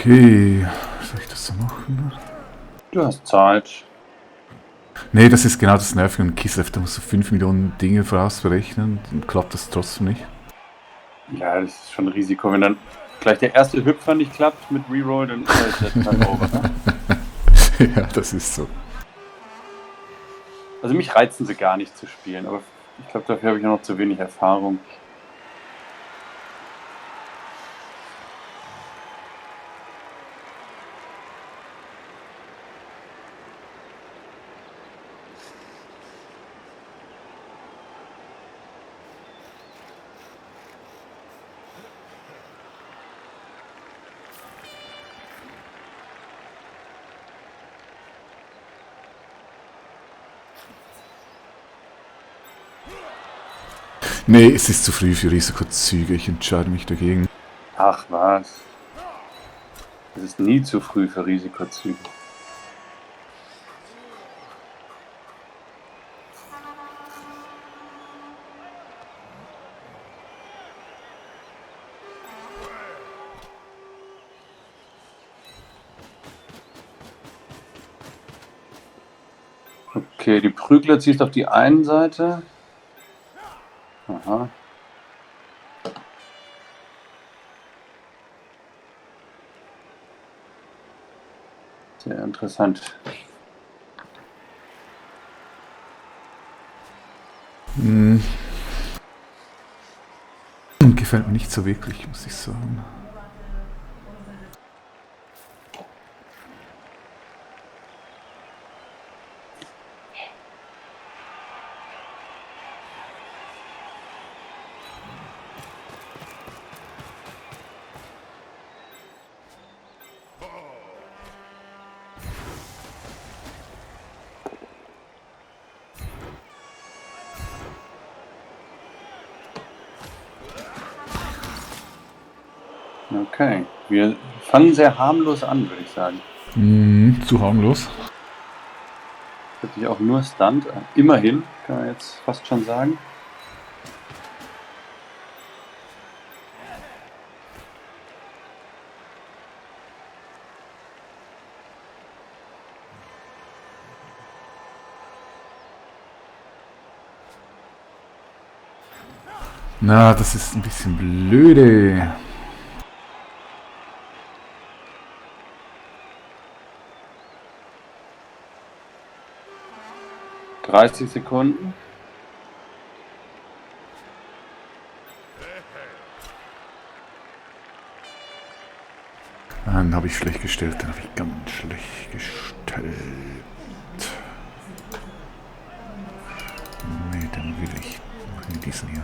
Okay, soll ich das so machen? Du hast Zeit. Nee, das ist genau das Nervige an Kislev. Da musst du 5 Millionen Dinge vorausberechnen, dann klappt das trotzdem nicht. Ja, das ist schon ein Risiko. Wenn dann gleich der erste Hüpfer nicht klappt mit Reroll, dann ist halt der Tag over, ne? Ja, das ist so. Also mich reizen sie gar nicht zu spielen, aber ich glaube, dafür habe ich noch zu wenig Erfahrung. Nee, es ist zu früh für Risikozüge. Ich entscheide mich dagegen. Ach was. Es ist nie zu früh für Risikozüge. Okay, die Prügler ziehst auf die einen Seite. Aha. Sehr interessant. Gefällt mir nicht so wirklich, muss ich sagen. Okay, wir fangen sehr harmlos an, würde ich sagen. Zu harmlos. Wirklich auch nur Stunt. Immerhin, kann man jetzt fast schon sagen. Na, das ist ein bisschen blöde. ...30 Sekunden. Dann habe ich schlecht gestellt, dann habe ich ganz schlecht gestellt. Nee, dann will ich diesen hier.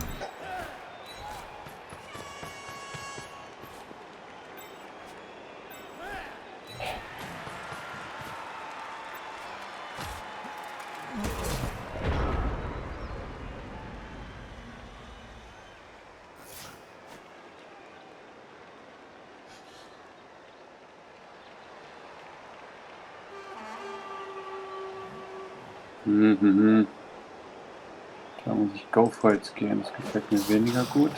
Da muss ich Go for It gehen. Das gefällt mir weniger gut.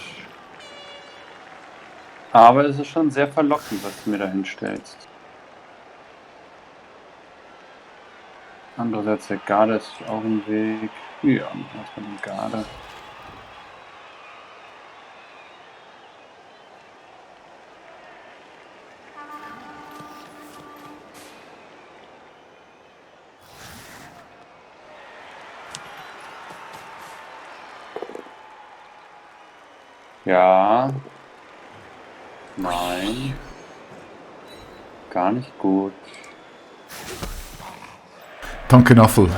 Aber es ist schon sehr verlockend, was du mir da hinstellst. Andererseits, der Garde ist auch im Weg. Ja, erstmal den Garde. Ja. Nein. Gar nicht gut. Danke, Naffel.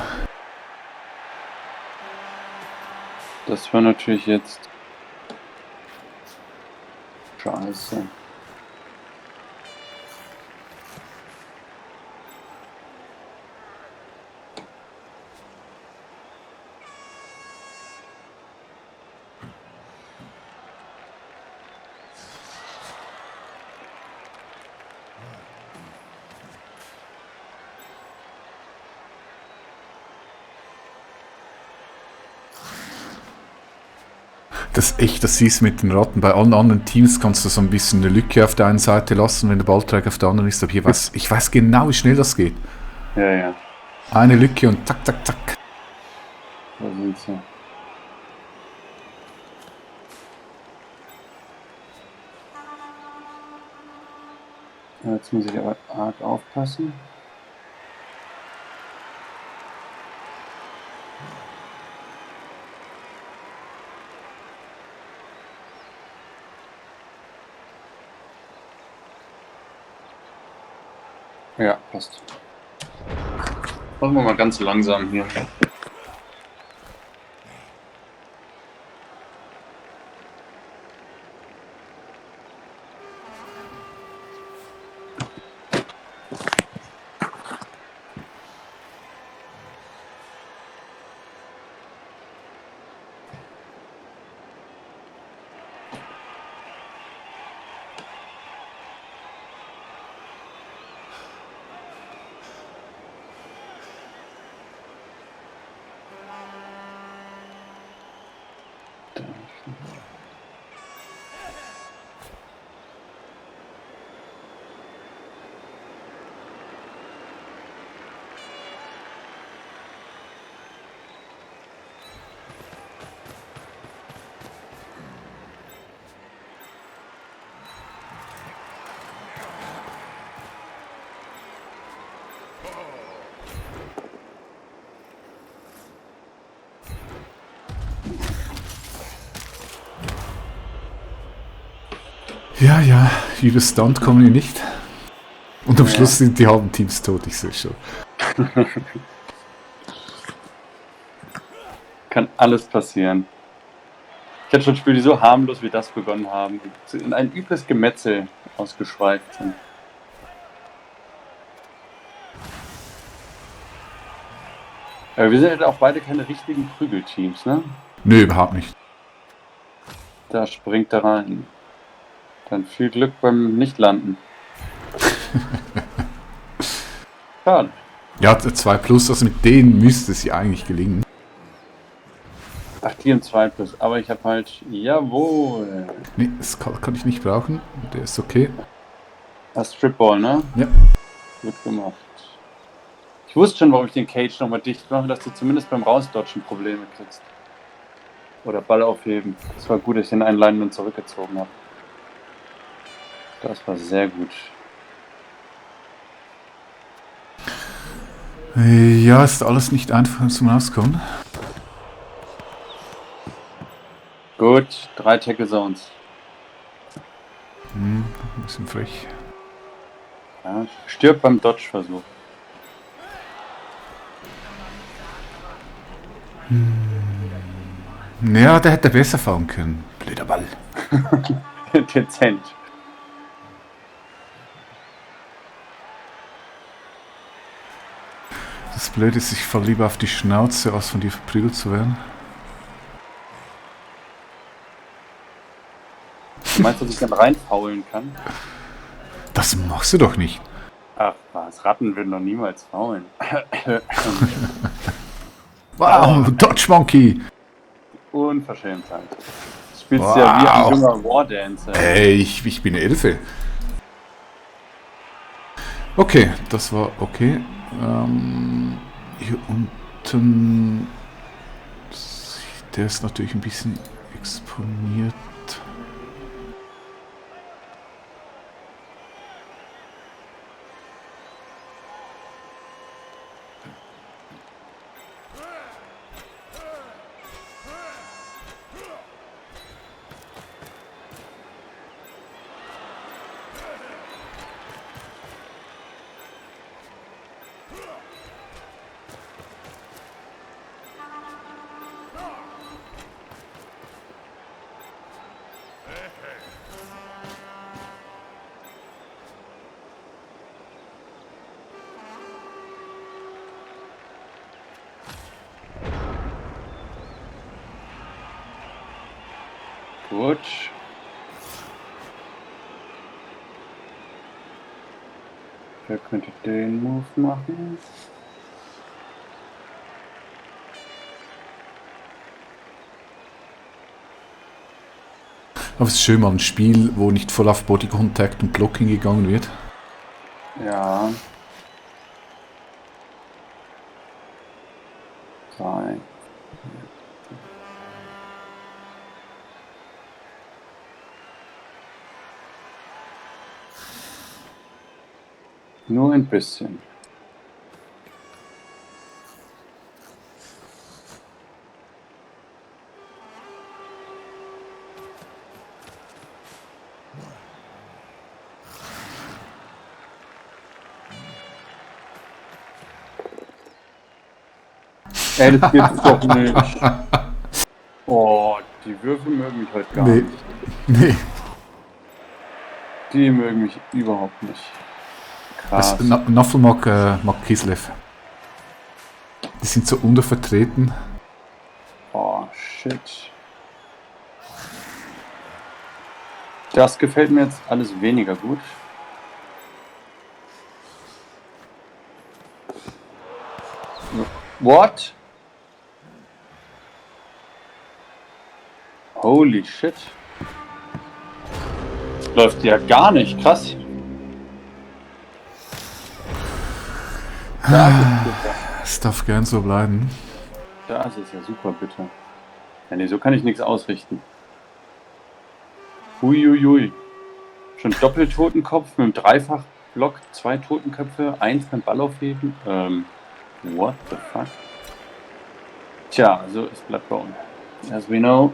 Das war natürlich jetzt scheiße. Das echt, das siehst du mit den Ratten. Bei allen anderen Teams kannst du so ein bisschen eine Lücke auf der einen Seite lassen, wenn der Ballträger auf der anderen ist. Aber hier ich weiß genau, wie schnell das geht. Ja, ja. Eine Lücke und zack, zack, zack. Da sind sie. Jetzt muss ich aber arg aufpassen. Ja, passt. Machen wir mal ganz langsam hier. Ja, ja, über Stunt kommen die nicht. Und am Schluss sind die halben Teams tot, ich sehe schon. Kann alles passieren. Ich hatte schon Spiele, die so harmlos wie das begonnen haben, in ein übles Gemetzel ausgeschweift sind. Aber wir sind halt auch beide keine richtigen Prügelteams, ne? Nö, überhaupt nicht. Da springt er rein. Dann viel Glück beim Nichtlanden. Schade. Ja, 2 plus, also mit denen müsste es ja eigentlich gelingen. Ach, die im 2 plus. Aber ich habe halt. Jawohl. Nee, das kann ich nicht brauchen. Der ist okay. Das Stripball, ne? Ja. Gut gemacht. Ich wusste schon, warum ich den Cage nochmal dicht mache, dass du zumindest beim Rausdodgen Probleme kriegst. Oder Ball aufheben. Das war gut, dass ich den einen Lineman zurückgezogen habe. Das war sehr gut. Ja, ist alles nicht einfach zum Rauskommen. Gut, 3 Tackle Zones. Ein bisschen frech. Ja, stirbt beim Dodge-Versuch. Ja, der hätte besser fahren können. Blöder Ball. Dezent. Das Blöde ist, ich falle lieber auf die Schnauze, als von dir verprügelt zu werden. Du meinst, dass ich dann reinfaulen kann? Das machst du doch nicht. Ach was, Ratten würden doch niemals faulen. Wow, Dodge Monkey! Unverschämtheit. Du spielst ja wie ein junger Wardancer. Hey, ich bin 11. Okay, das war okay. Hier unten... Der ist natürlich ein bisschen exponiert. Gut. Wer könnte den Move machen? Aber es ist schön mal ein Spiel, wo nicht voll auf Body Contact und Blocking gegangen wird. Ja. 3. Nur ein bisschen. Ey, das gibt's doch nicht. Oh, die Würfel mögen mich heute gar Nee. nicht. Nee. Die mögen mich überhaupt nicht. Krass. Naffel mag Kislev. Die sind so untervertreten. Oh, shit. Das gefällt mir jetzt alles weniger gut. What? Holy shit. Läuft ja gar nicht. Krass. Das ist bitter. Es darf gern so bleiben. Das ist ja super bitter. Ja, nee, so kann ich nichts ausrichten. Huiuiui. Schon Doppeltotenkopf mit einem Dreifachblock, 2 Totenköpfe, 1 beim Ball aufheben. What the fuck? Tja, also es bleibt bei uns. As we know.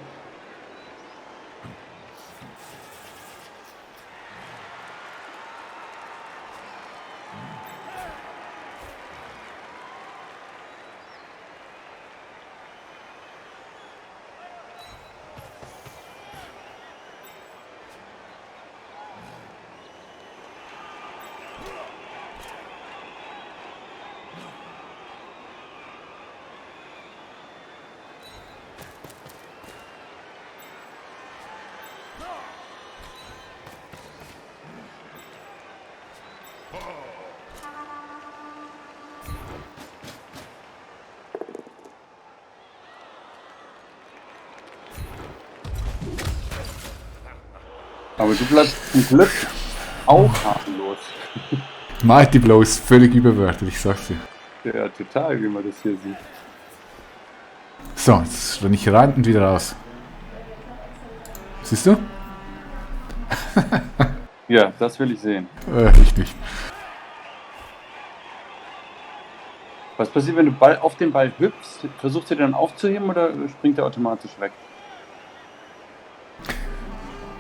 Aber du bleibst zum Glück auch harmlos. Mighty Blow ist völlig überbewertet, ich sag's dir. Ja, total, wie man das hier sieht. So, jetzt renne ich rein und wieder raus. Siehst du? Ja, das will ich sehen. Ich nicht. Was passiert, wenn du Ball auf den Ball hüpfst? Versuchst du den dann aufzuheben oder springt er automatisch weg?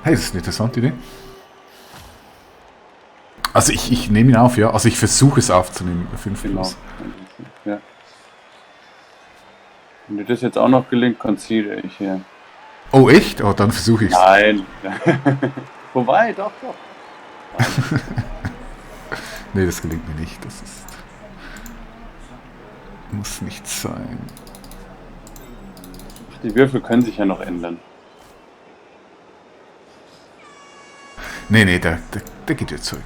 Hey, das ist eine interessante Idee. Also ich nehme ihn auf, ja. Also ich versuche es aufzunehmen. 5 Genau. plus. Ja. Wenn dir das jetzt auch noch gelingt, concede ich hier. Oh echt? Oh, dann versuche ich es. Nein. Wobei, doch. Nee, das gelingt mir nicht. Das ist... Muss nicht sein. Ach, die Würfel können sich ja noch ändern. Nee, der geht jetzt zurück.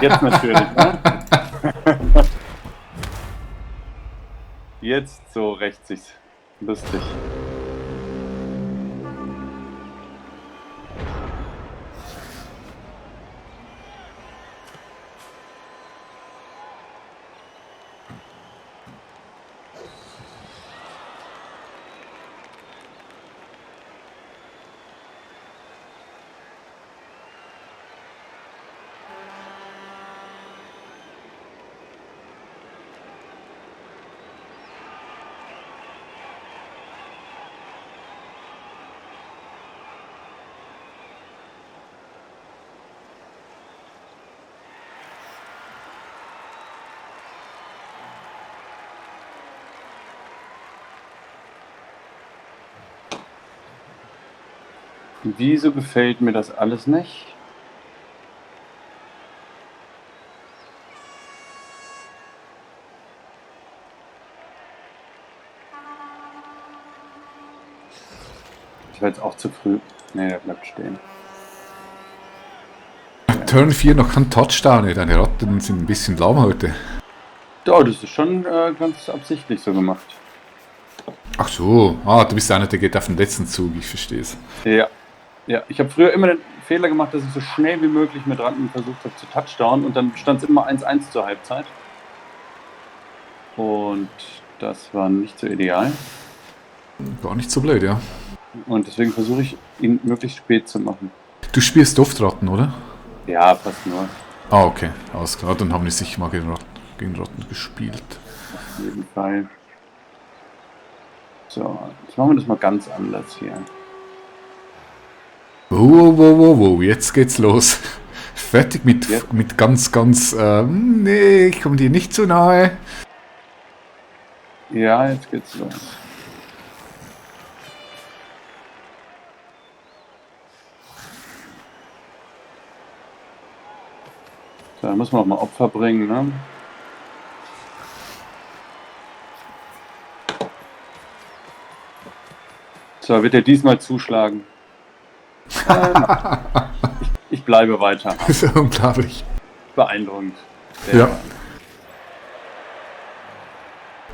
Jetzt natürlich, ne? Jetzt so rächt sich's. Lustig. Wieso gefällt mir das alles nicht? Ich war jetzt auch zu früh. Ne, der bleibt stehen. Turn 4 noch kein Touchdown. Deine Ratten sind ein bisschen lahm heute. Oh, das ist schon ganz absichtlich so gemacht. Ach so, du bist einer, der geht auf den letzten Zug, ich verstehe es. Ja. Ja, ich habe früher immer den Fehler gemacht, dass ich so schnell wie möglich mit Randen versucht habe zu Touchdown und dann stand es immer 1-1 zur Halbzeit. Und das war nicht so ideal. Gar nicht so blöd, ja. Und deswegen versuche ich, ihn möglichst spät zu machen. Du spielst oft Ratten, oder? Ja, fast nur. Okay, alles klar, dann haben wir sicher mal gegen Ratten gespielt. Auf jeden Fall. So, jetzt machen wir das mal ganz anders hier. Wow, jetzt geht's los. Fertig mit ganz, nee, ich komme dir nicht zu nahe. Ja, jetzt geht's los. So, da muss man auch mal Opfer bringen, ne? So, wird er diesmal zuschlagen? Ich bleibe weiter. Das ist unglaublich. Beeindruckend. Ja.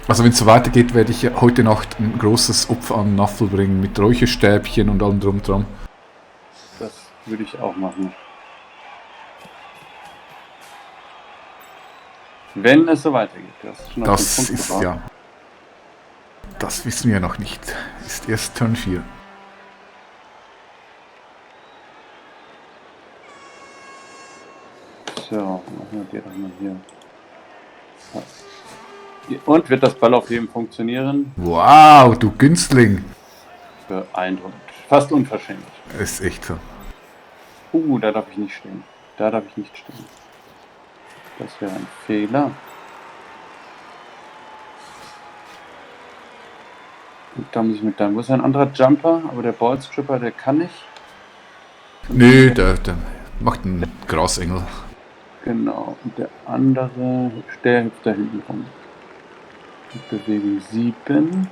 Also wenn es so weitergeht, werde ich heute Nacht ein großes Opfer an Naffel bringen mit Räucherstäbchen und allem drum dran. Das würde ich auch machen. Wenn es so weitergeht. Das ist ja. Das wissen wir noch nicht. Ist erst Turn 4. So, machen wir die doch mal hier. Und wird das Ballaufheben funktionieren? Wow, du Günstling. Beeindruckend. Fast unverschämt. Ist echt so. Da darf ich nicht stehen. Da darf ich nicht stehen. Das wäre ein Fehler. Und da muss ich mit deinem. Wo ist ein anderer Jumper? Aber der Ballstripper, der kann nicht. Nö, der macht einen Grasengel. Genau. Und der andere, der hüpft da hinten rum. Mit Bewegung 7.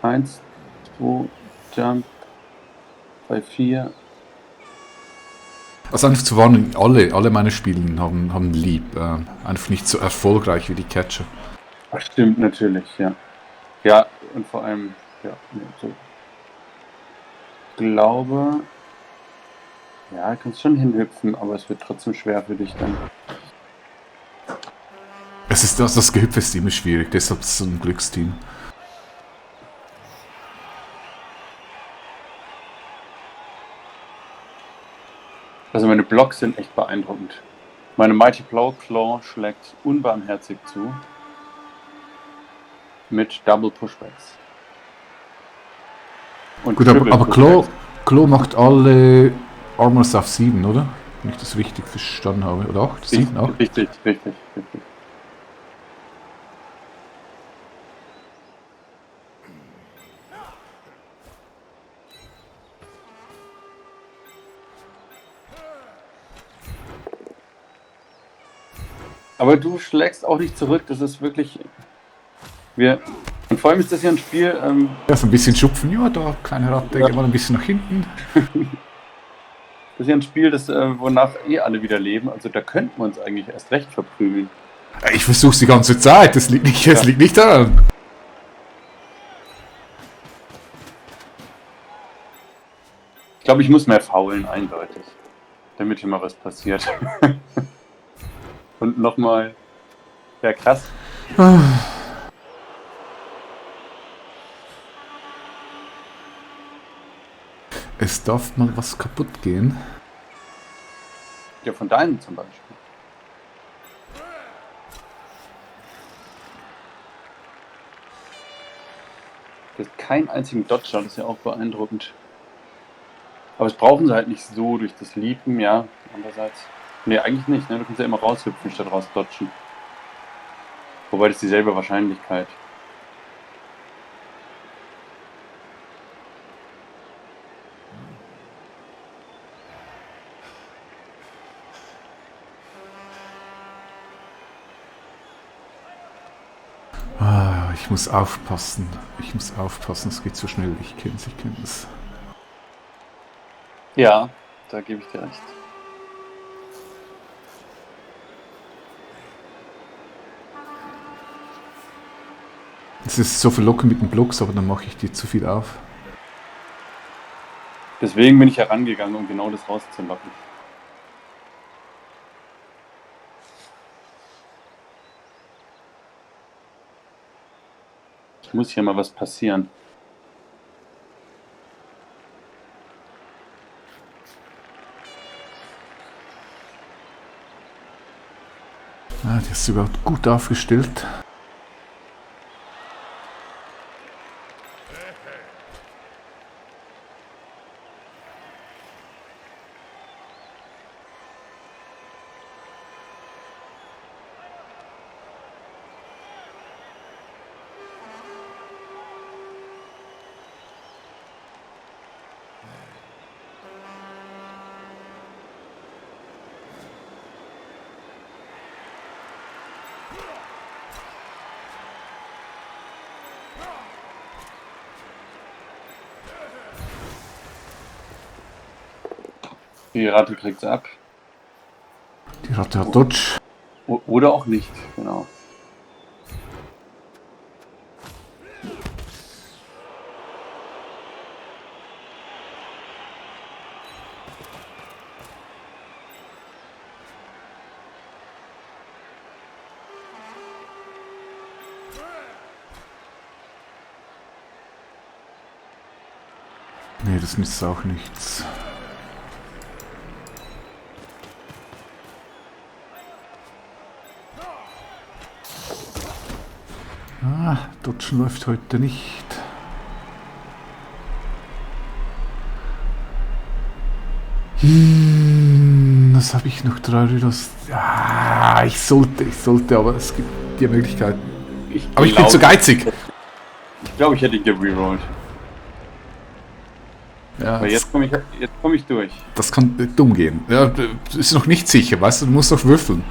1, 2, Jump. 3, 4. Also einfach zu warnen, alle meine Spiele haben lieb. Einfach nicht so erfolgreich wie die Catcher. Ach, stimmt, natürlich, ja. Ja, und vor allem, ja, so. Ich glaube, ja, du kannst schon hinhüpfen, aber es wird trotzdem schwer für dich dann. Das Gehüpfe ist immer schwierig, deshalb ist es so ein Glücksteam. Also meine Blocks sind echt beeindruckend. Meine Mighty Claw schlägt unbarmherzig zu. Mit Double Pushbacks. Und Gut, aber Claw macht alle Armors auf 7, oder? Wenn ich das richtig verstanden habe. Oder 8? 7, 8? Richtig. Aber du schlägst auch nicht zurück, das ist wirklich. Und vor allem ist das ja ein Spiel. Ja, so ein bisschen schupfen, ja, da, kleine Ratte, geh mal ein bisschen nach hinten. Das ist ja ein Spiel, wonach alle wieder leben. Also da könnten wir uns eigentlich erst recht verprügeln. Ich versuch's die ganze Zeit, das liegt nicht daran. Ich glaube, ich muss mehr faulen, eindeutig. Damit hier mal was passiert. Und nochmal. Ja, krass. Es darf mal was kaputt gehen. Ja, von deinen zum Beispiel. Du hast keinen einzigen Dodge, das ist ja auch beeindruckend. Aber es brauchen sie halt nicht so durch das Leapen, ja. Andererseits. Nee, eigentlich nicht, ne? Du kannst ja immer raushüpfen statt raus dodgen. Wobei das ist dieselbe Wahrscheinlichkeit. Ich muss aufpassen. Es geht so schnell. Ich kenne es. Ja, da gebe ich dir recht. es ist so viel locker mit den Blocks, aber dann mache ich die zu viel auf. Deswegen bin ich herangegangen, um genau das rauszulocken. Es muss hier mal was passieren. Ah, die ist sogar gut aufgestellt. Die Ratte kriegt's ab. Die Ratte hat Dodge. Oder auch nicht, genau. Nee, das nützt auch nichts. Dodge läuft heute nicht. Was habe ich noch? 3 Reloads. Ja, ich sollte, aber es gibt die Möglichkeit. Aber ich bin zu geizig. Ich glaube, ich hätte ihn gererollt. Ja, Aber jetzt komm ich durch. das kann dumm gehen. Ja, das ist noch nicht sicher, weißt du, du musst noch würfeln.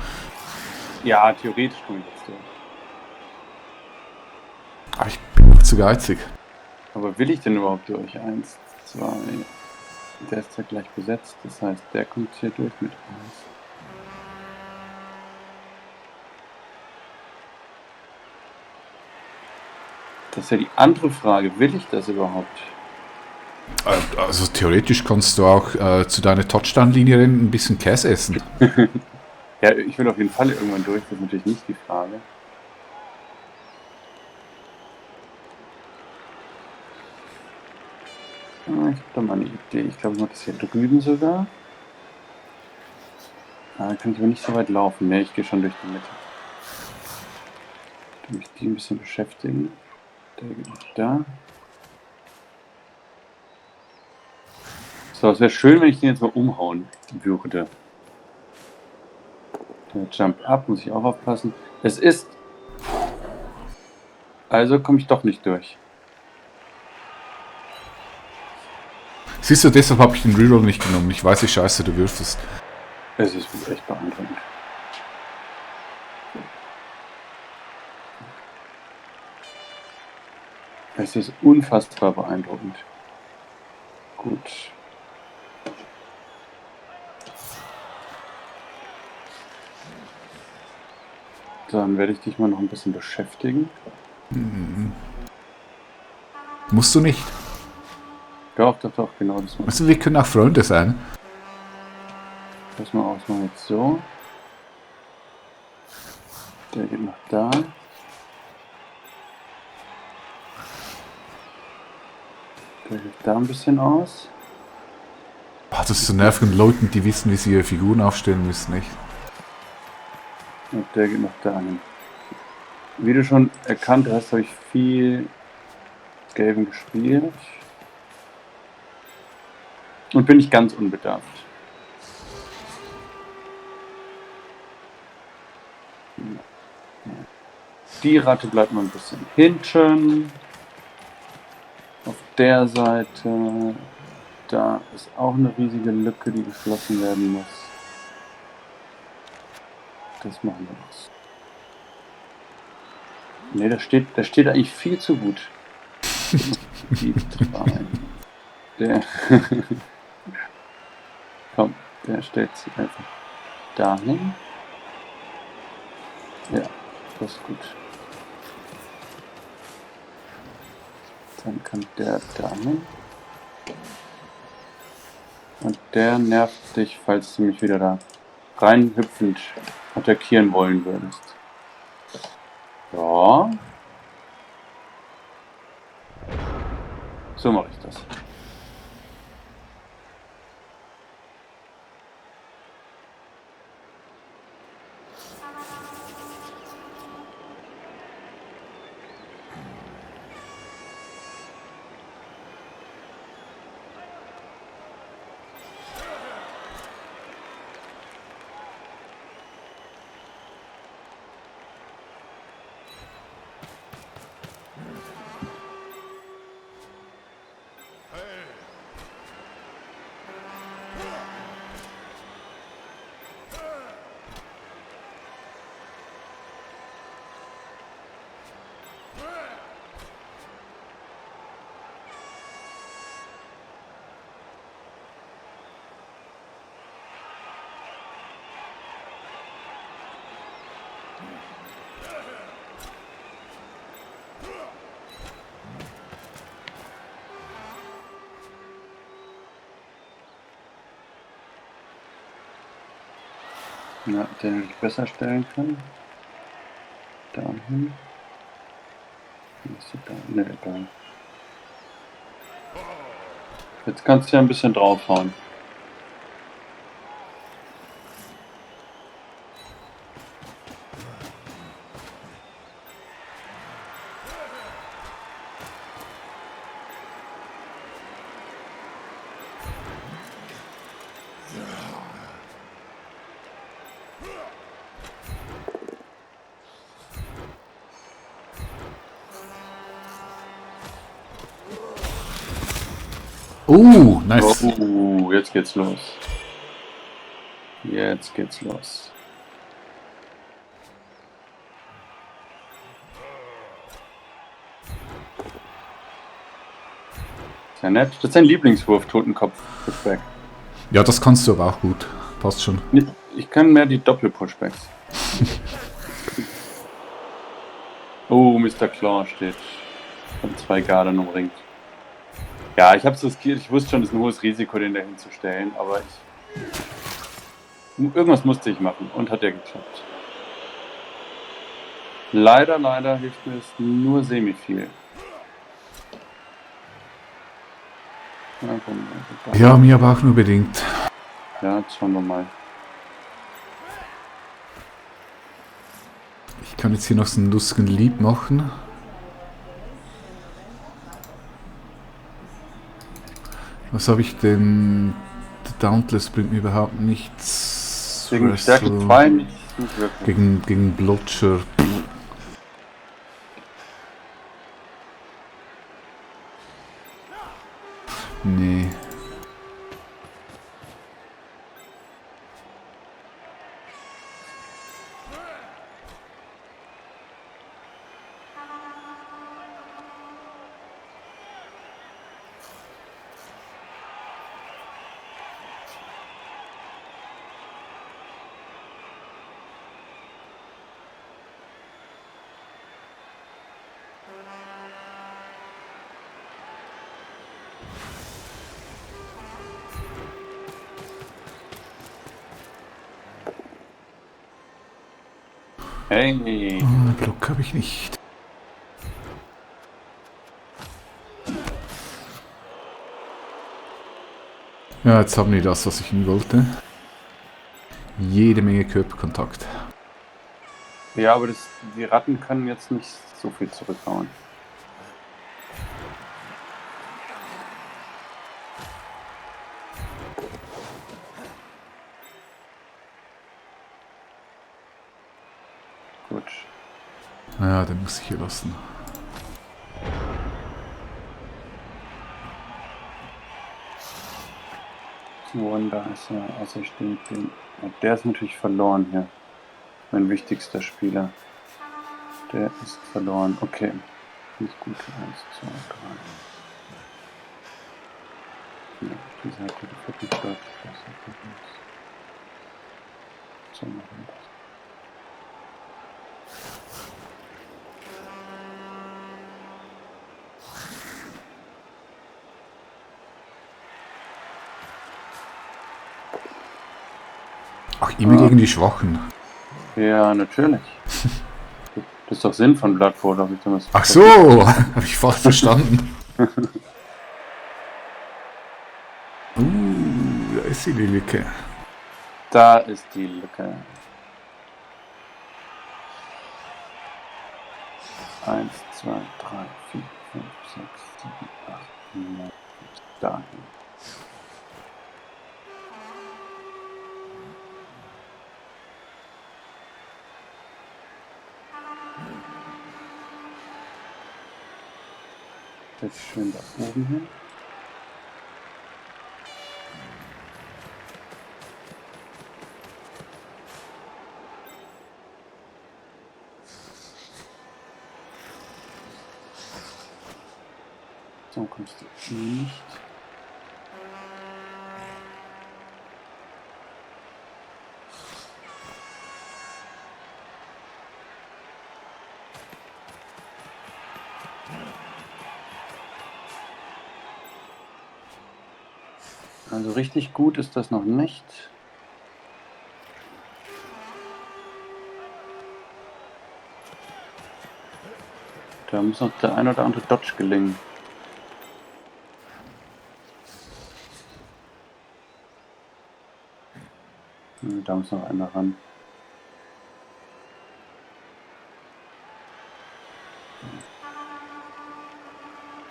Ja, theoretisch komme ich jetzt durch. Aber ich bin noch zu geizig. Aber will ich denn überhaupt durch? 1, 2. Der ist ja gleich besetzt. Das heißt, der kommt hier durch mit 1. Das ist ja die andere Frage. Will ich das überhaupt? Also theoretisch kannst du auch zu deiner Touchdown-Linie rennen, ein bisschen Käse essen. Ja, ich will auf jeden Fall irgendwann durch. Das ist natürlich nicht die Frage. Ich habe da mal eine Idee. Ich glaube, ich mache das hier drüben sogar. Da kann ich aber nicht so weit laufen. Ne, ich gehe schon durch die Mitte. Ich will mich die ein bisschen beschäftigen. Der geht noch da. So, es wäre schön, wenn ich den jetzt mal umhauen würde. Der Jump Up, muss ich auch aufpassen. Es ist... Also komme ich doch nicht durch. Siehst du, deshalb habe ich den Reroll nicht genommen. Ich weiß, wie scheiße du würfelst. Es ist echt beeindruckend. Es ist unfassbar beeindruckend. Gut. Dann werde ich dich mal noch ein bisschen beschäftigen. Musst du nicht. Doch, genau das mal. Also wir können auch Freunde sein. Pass mal auf, mal jetzt so. Der geht nach da. Der geht da ein bisschen aus. Boah, das ist so nervig und Leuten, die wissen, wie sie ihre Figuren aufstellen müssen, echt. Und der geht nach da hin. Wie du schon erkannt hast, habe ich viel Gelben gespielt. Und bin nicht ganz unbedarft. Die Ratte bleibt mal ein bisschen hinten. Auf der Seite, da ist auch eine riesige Lücke, die geschlossen werden muss. Das machen wir jetzt. Ne, der steht eigentlich viel zu gut. Die 3. Der. Komm, der stellt sich einfach dahin. Ja, das ist gut. Dann kann der dahin. Und der nervt dich, falls du mich wieder da reinhüpfend attackieren wollen würdest. Ja. So mache ich das. Ja, den hätte ich besser stellen können. Dahin. Ist da? Ne, egal. Jetzt kannst du ja ein bisschen draufhauen. Nice. Oh, jetzt geht's los. Jetzt geht's los. Sehr nett. Das ist dein Lieblingswurf, Totenkopf-Pushback. Ja, das kannst du aber auch gut. Passt schon. Ich kann mehr die Doppel-Pushbacks. Oh, Mr. Claw steht von 2 Garden umringt. Ja, ich hab's riskiert. Ich wusste schon, es ist ein hohes Risiko, den da hinzustellen, aber irgendwas musste ich machen und hat ja geklappt. Leider hilft mir es nur semi viel. Ja, mir aber auch nur bedingt. Ja, jetzt schauen wir mal. Ich kann jetzt hier noch so einen lustigen Lied machen. Was habe ich denn? Der Dauntless bringt mir überhaupt nichts. Gegen Stärke 2 nicht wirklich. Gegen Blotcher. Nee. Hey. Oh, Block habe ich nicht. Ja, jetzt haben wir das, was ich hin wollte. Jede Menge Körperkontakt. Ja, aber die Ratten können jetzt nicht so viel zurückhauen. Gut. Ja, den muss ich hier lassen. Wanda ist ja außerstehend. Der ist natürlich verloren hier. Mein wichtigster Spieler. Der ist verloren. Okay. Nicht gut. 1, 2, 3. Ja, die Seite gefällt mir deutlich besser. So machen wir das. Ach, immer gegen die Schwachen. Ja, natürlich. Das ist doch Sinn von Blood Bowl, habe ich damals. Ach so, habe ich falsch verstanden. Da ist sie, die Lücke. Da ist die Lücke. 1, 2, 3, 4, 5, 6, 7, 8, 9, dahin. Jetzt schön da oben hin. So kommst du nicht. Also richtig gut ist das noch nicht. Da muss noch der ein oder andere Dodge gelingen. Da muss noch einer ran.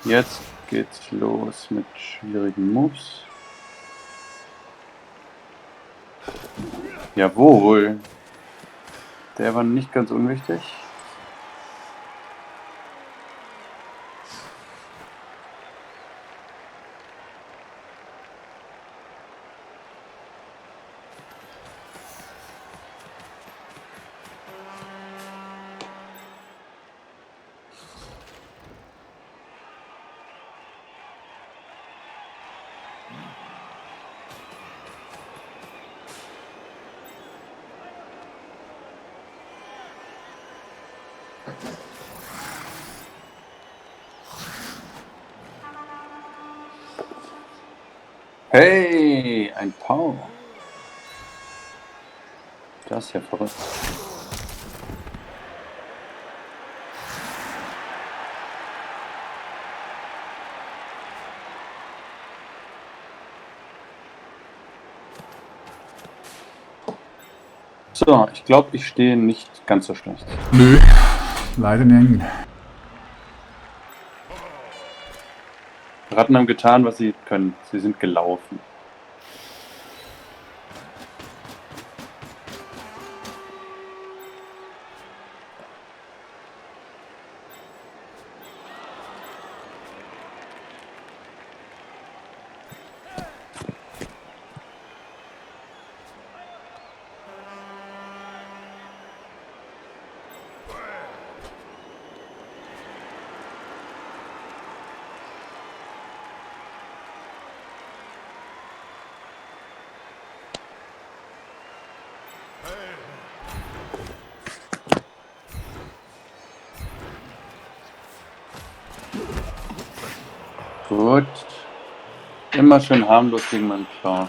Jetzt geht's los mit schwierigen Moves. Jawohl. Der war nicht ganz unwichtig. Hey, ein Pau. Das ist ja verrückt. So, ich glaube, ich stehe nicht ganz so schlecht. Nö, leider nicht. Ratten haben getan, was sie können. Sie sind gelaufen. Gut. Immer schön harmlos gegen meinen Claw.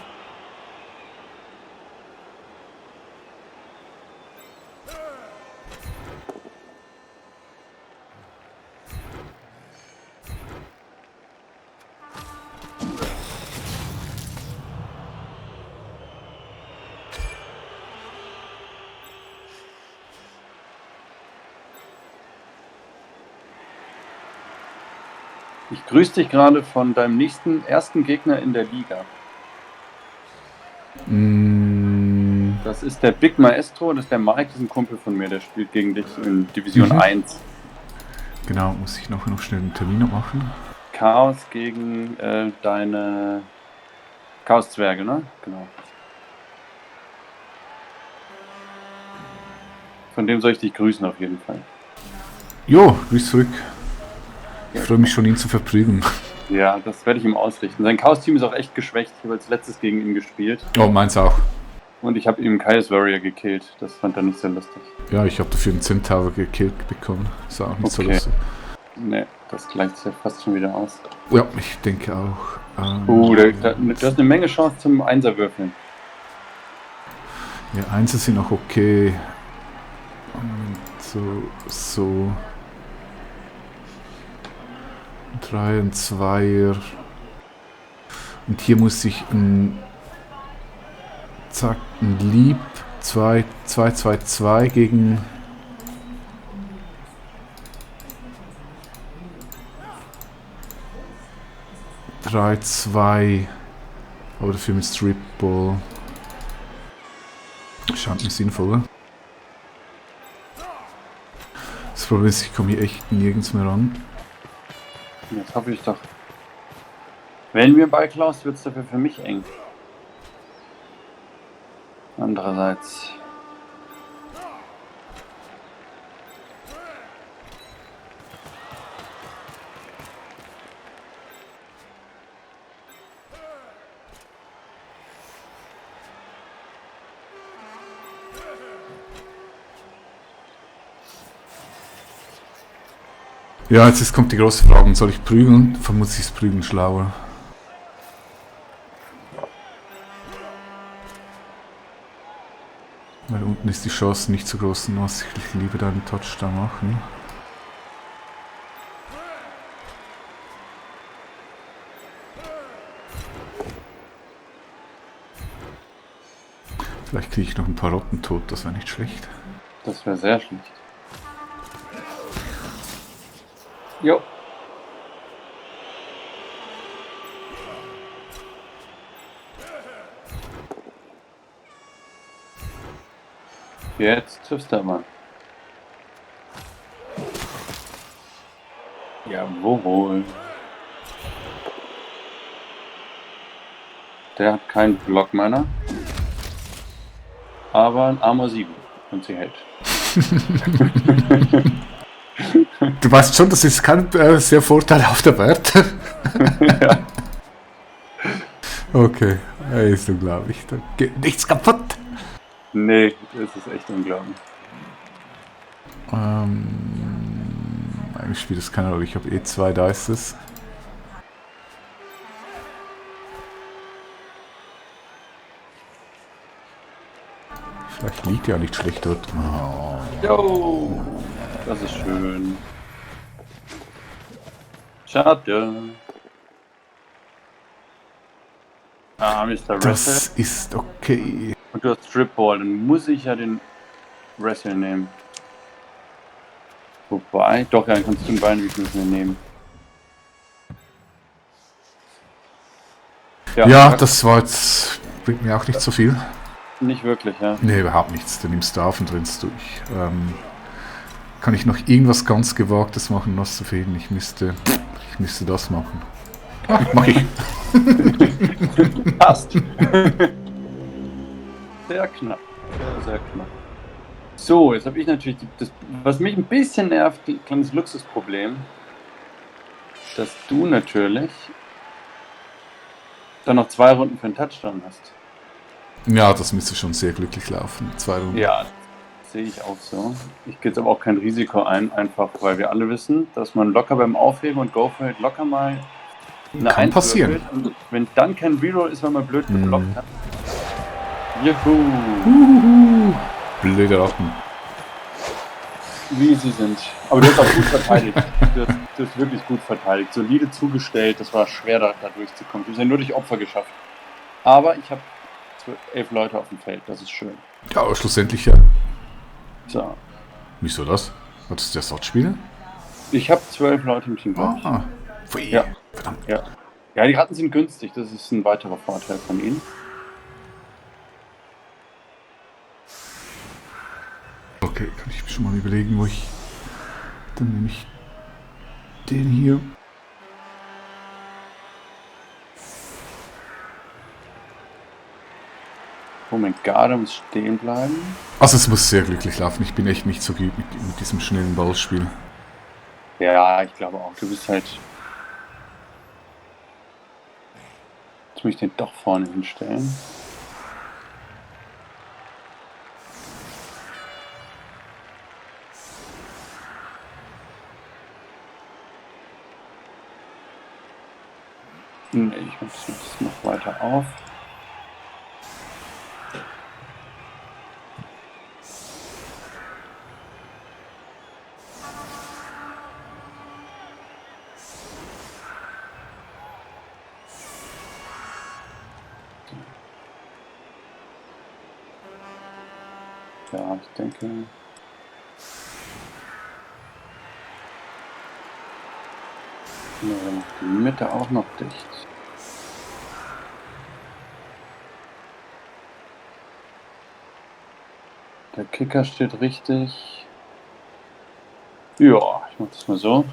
Ich grüße dich gerade von deinem ersten Gegner in der Liga. Das ist der Big Maestro, das ist der Mike, das ist ein Kumpel von mir, der spielt gegen dich in Division 1. Genau, muss ich noch schnell einen Termin machen. Chaos gegen deine Chaos-Zwerge, ne? Genau. Von dem soll ich dich grüßen auf jeden Fall. Jo, grüß zurück. Ich freue mich schon, ihn zu verprügeln. Ja, das werde ich ihm ausrichten. Sein Chaos-Team ist auch echt geschwächt. Ich habe als letztes gegen ihn gespielt. Oh, meins auch. Und ich habe ihm Chaos Warrior gekillt. Das fand er nicht so lustig. Ja, ich habe dafür einen Centaur gekillt bekommen. Ist auch nicht so Okay. lustig. Ne, das gleicht sich ja fast schon wieder aus. Ja, ich denke auch. Du hast eine Menge Chance zum Einserwürfeln. Ja, Einser sind noch okay. Und so. 3 und 2er. Und hier muss ich ein Lieb 2-2-2 gegen 3-2. Aber dafür mit Stripball. Scheint mir sinnvoller. Das Problem ist, ich komme hier echt nirgends mehr ran. Jetzt hoffe ich doch. Wenn mir Ball klaust, wird es dafür für mich eng. Andererseits. Ja, jetzt kommt die große Frage, soll ich prügeln? Vermutlich ist Prügeln schlauer. Weil unten ist die Chance nicht so groß, und was ich lieber da einen Touchdown machen. Vielleicht kriege ich noch ein paar Rotten tot, das wäre nicht schlecht. Das wäre sehr schlecht. Jo. Jetzt triffst du mal. Jawohl. Der hat keinen Block meiner. Aber ein Armor 7 und sie hält. Du weißt schon, das ist kein sehr vorteilhafter Wert. Ja. Okay, ist unglaublich. Da geht nichts kaputt. Nee, das ist echt unglaublich. Eigentlich spielt das keine Rolle. Ich habe eh 2 Dices. Vielleicht liegt ja nicht schlecht dort. Oh. Jo, das ist schön. Schade. Ah, Mr. Das Wrestle. ist okay. Und du hast Stripball, dann muss ich ja den Wrestle nehmen. Wobei, doch, ja, dann kannst du den Beinweg müssen wir nehmen. Ja, das war jetzt. Bringt mir auch nicht so viel. Nicht wirklich, ja. Nee, überhaupt nichts. Du nimmst auf und rennst durch. Kann ich noch irgendwas ganz Gewagtes machen, noch zu fehlen? Ich müsste das machen. Ah, mach ich. Passt. Sehr knapp. Sehr knapp. So, jetzt habe ich natürlich das, was mich ein bisschen nervt, ein kleines Luxusproblem, dass du natürlich dann noch 2 Runden für einen Touchdown hast. Ja, das müsste schon sehr glücklich laufen. 2 Runden. Ja, sehe ich auch so. Ich gehe jetzt aber auch kein Risiko ein, einfach weil wir alle wissen, dass man locker beim Aufheben und Go for It locker mal eine Kann 1 passieren. würfelt. Und wenn dann kein Reroll ist, weil man blöd geblockt hat. Juhu! Blöde Ratten. Wie sie sind. Aber du hast auch gut verteidigt. Du hast wirklich gut verteidigt. Solide zugestellt. Das war schwer, da durchzukommen. Du hast ja nur durch Opfer geschafft. Aber ich habe 11 Leute auf dem Feld. Das ist schön. Ja, aber schlussendlich ja. So. Wieso das? Hattest du Ersatzspieler? Ich habe 12 Leute im Team. Ah, pfui. Ja. Verdammt. Ja. Ja, die Ratten sind günstig. Das ist ein weiterer Vorteil von ihnen. Okay, kann ich mir schon mal überlegen, wo ich. Dann nehme ich den hier. Moment, Garde muss stehen bleiben. Also es muss sehr glücklich laufen. Ich bin echt nicht so gut mit diesem schnellen Ballspiel. Ja, ich glaube auch. Du bist halt. Jetzt muss ich den doch vorne hinstellen. Nee, ich mache das noch weiter auf. Ja, ich denke. Ja, dann macht die Mitte auch noch dicht. Der Kicker steht richtig. Ja, ich mach das mal so.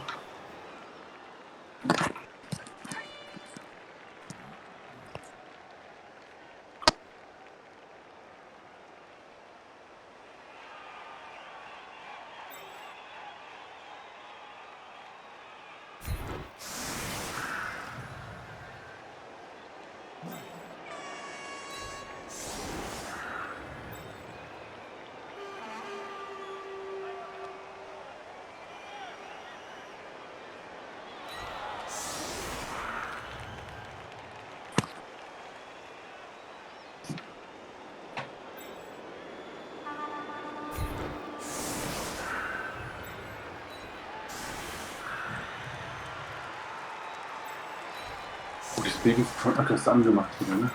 Deswegen hat das angemacht wieder, ne?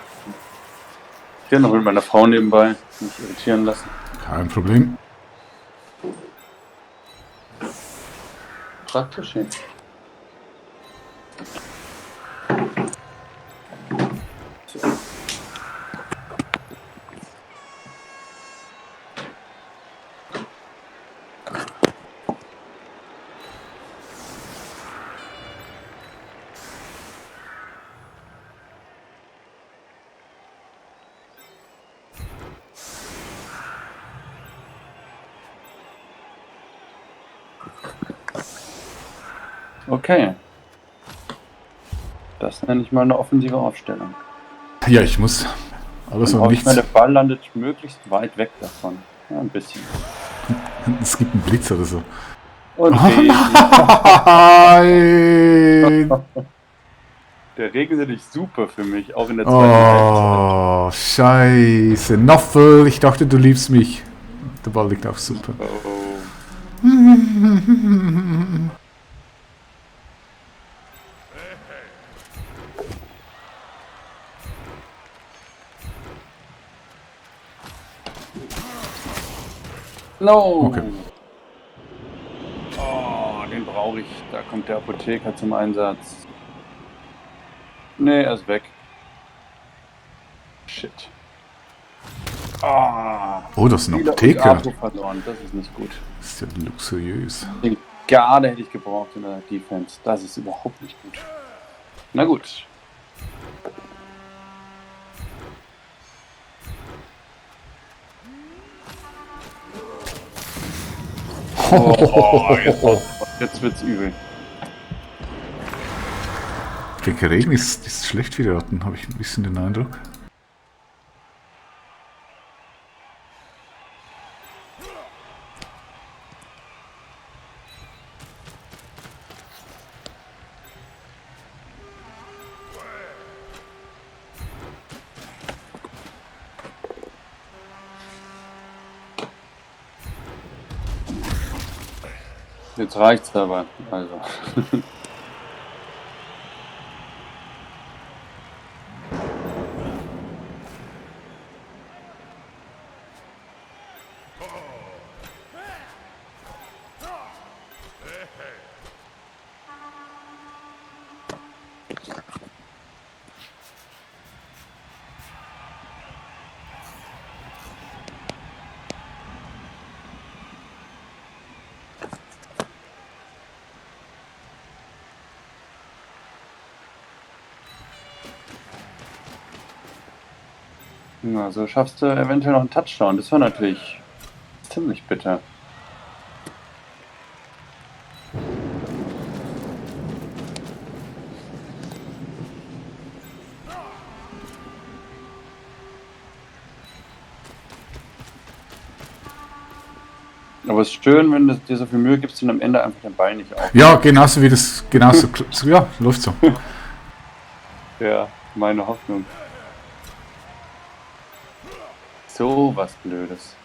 Ich noch mit meiner Frau nebenbei mich irritieren lassen. Kein Problem. Praktisch hin. Okay. Das nenne ich mal eine offensive Aufstellung. Ja, ich muss. Alles Und oder ich nichts. meine, der Ball landet möglichst weit weg davon. Ja, ein bisschen. Es gibt einen Blitz oder so. Und Oh Regen. nein! Der Regen ist natürlich super für mich, auch in der zweiten Halbzeit. Oh, scheiße. Noffel, ich dachte, du liebst mich. Der Ball liegt auch super. Oh. No! Okay. Oh, den brauche ich. Da kommt der Apotheker zum Einsatz. Nee, er ist weg. Shit. Ah. Oh, das ist eine Wieder Apotheke. Arthur verloren. Das ist nicht gut. Das ist ja luxuriös. Den Garde hätte ich gebraucht in der Defense. Das ist überhaupt nicht gut. Na gut. Oh, jetzt wird's übel. Der Regen ist schlecht für die Ratten, habe ich ein bisschen den Eindruck. Jetzt reicht's aber. Also. Na, so schaffst du eventuell noch einen Touchdown. Das war natürlich ziemlich bitter. Aber es ist schön, wenn du dir so viel Mühe gibst und am Ende einfach den Ball nicht auf. Ja, genauso wie das, genauso, ja, läuft so. Ja, meine Hoffnung. So was Blödes.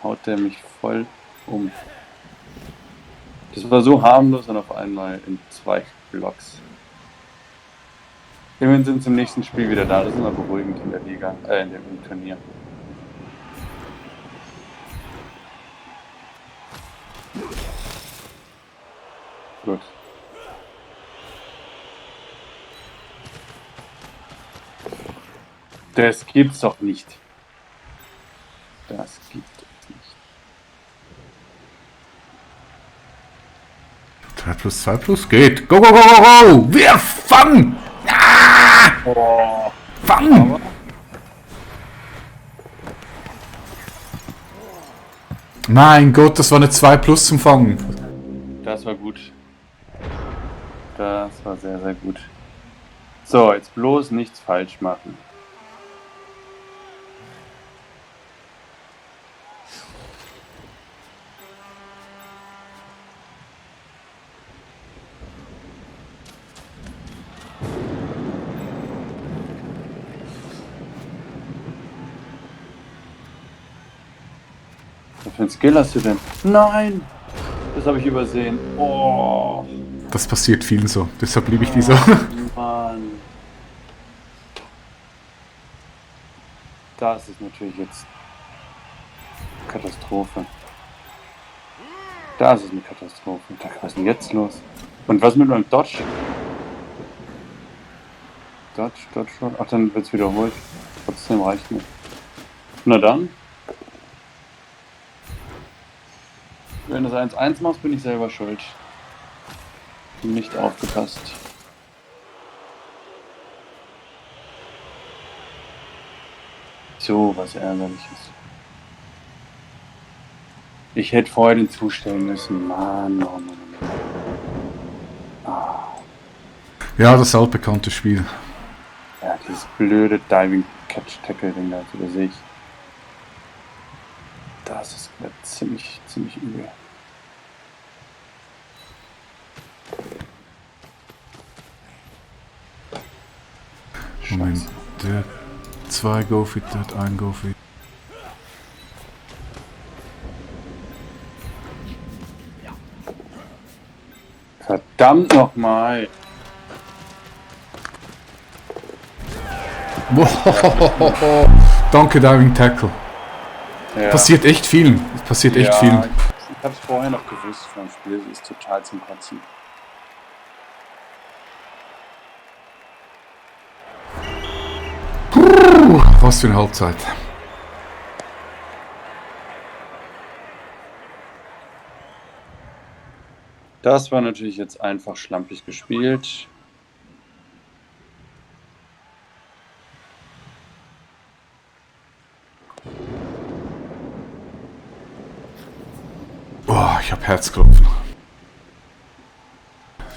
Haut der mich voll um. Das war so harmlos und auf einmal in 2 Blocks. Immerhin sind sie im nächsten Spiel wieder da. Das ist immer beruhigend in der Liga, im Turnier. Gut. Das gibt's doch nicht. Das gibt es nicht. 3+2+, geht. Go, go, go, go, go! Wir fangen! Ah! Oh, Fangen! Mein Gott, das war eine 2+ zum Fangen. das war gut. Das war sehr, sehr gut. So, jetzt bloß nichts falsch machen. Was für ein Skill hast du denn? Nein! Das habe ich übersehen. Oh, Das passiert vielen so, deshalb liebe ich die so. Mann. Das ist natürlich jetzt Katastrophe. Das ist eine Katastrophe. Was ist denn jetzt los? Und was mit meinem Dodge? Dodge. Ach, dann wird's wiederholt. Trotzdem reicht nicht. Na dann. Wenn du das 1-1 machst, bin ich selber schuld. Nicht aufgepasst. So, was Ärgerliches. Ich hätte vorher den zustellen müssen. Mann, oh Mann. Ah, Ja, das altbekannte Spiel. ja, dieses blöde Diving-Catch-Tackle-Ding da, da sehe ich. Das ist ziemlich übel. Moment, Scheiße. der hat 2 Go-Fit, der hat 1 Go-Fit. Verdammt nochmal! Wow. Danke, Diving Tackle. Ja. Passiert echt vielen. Es passiert echt vielen. Ich hab's vorher noch gewusst vom Spiel, das ist total zum Kotzen. Was für eine Halbzeit. Das war natürlich jetzt einfach schlampig gespielt. Oh, ich hab Herzklopfen.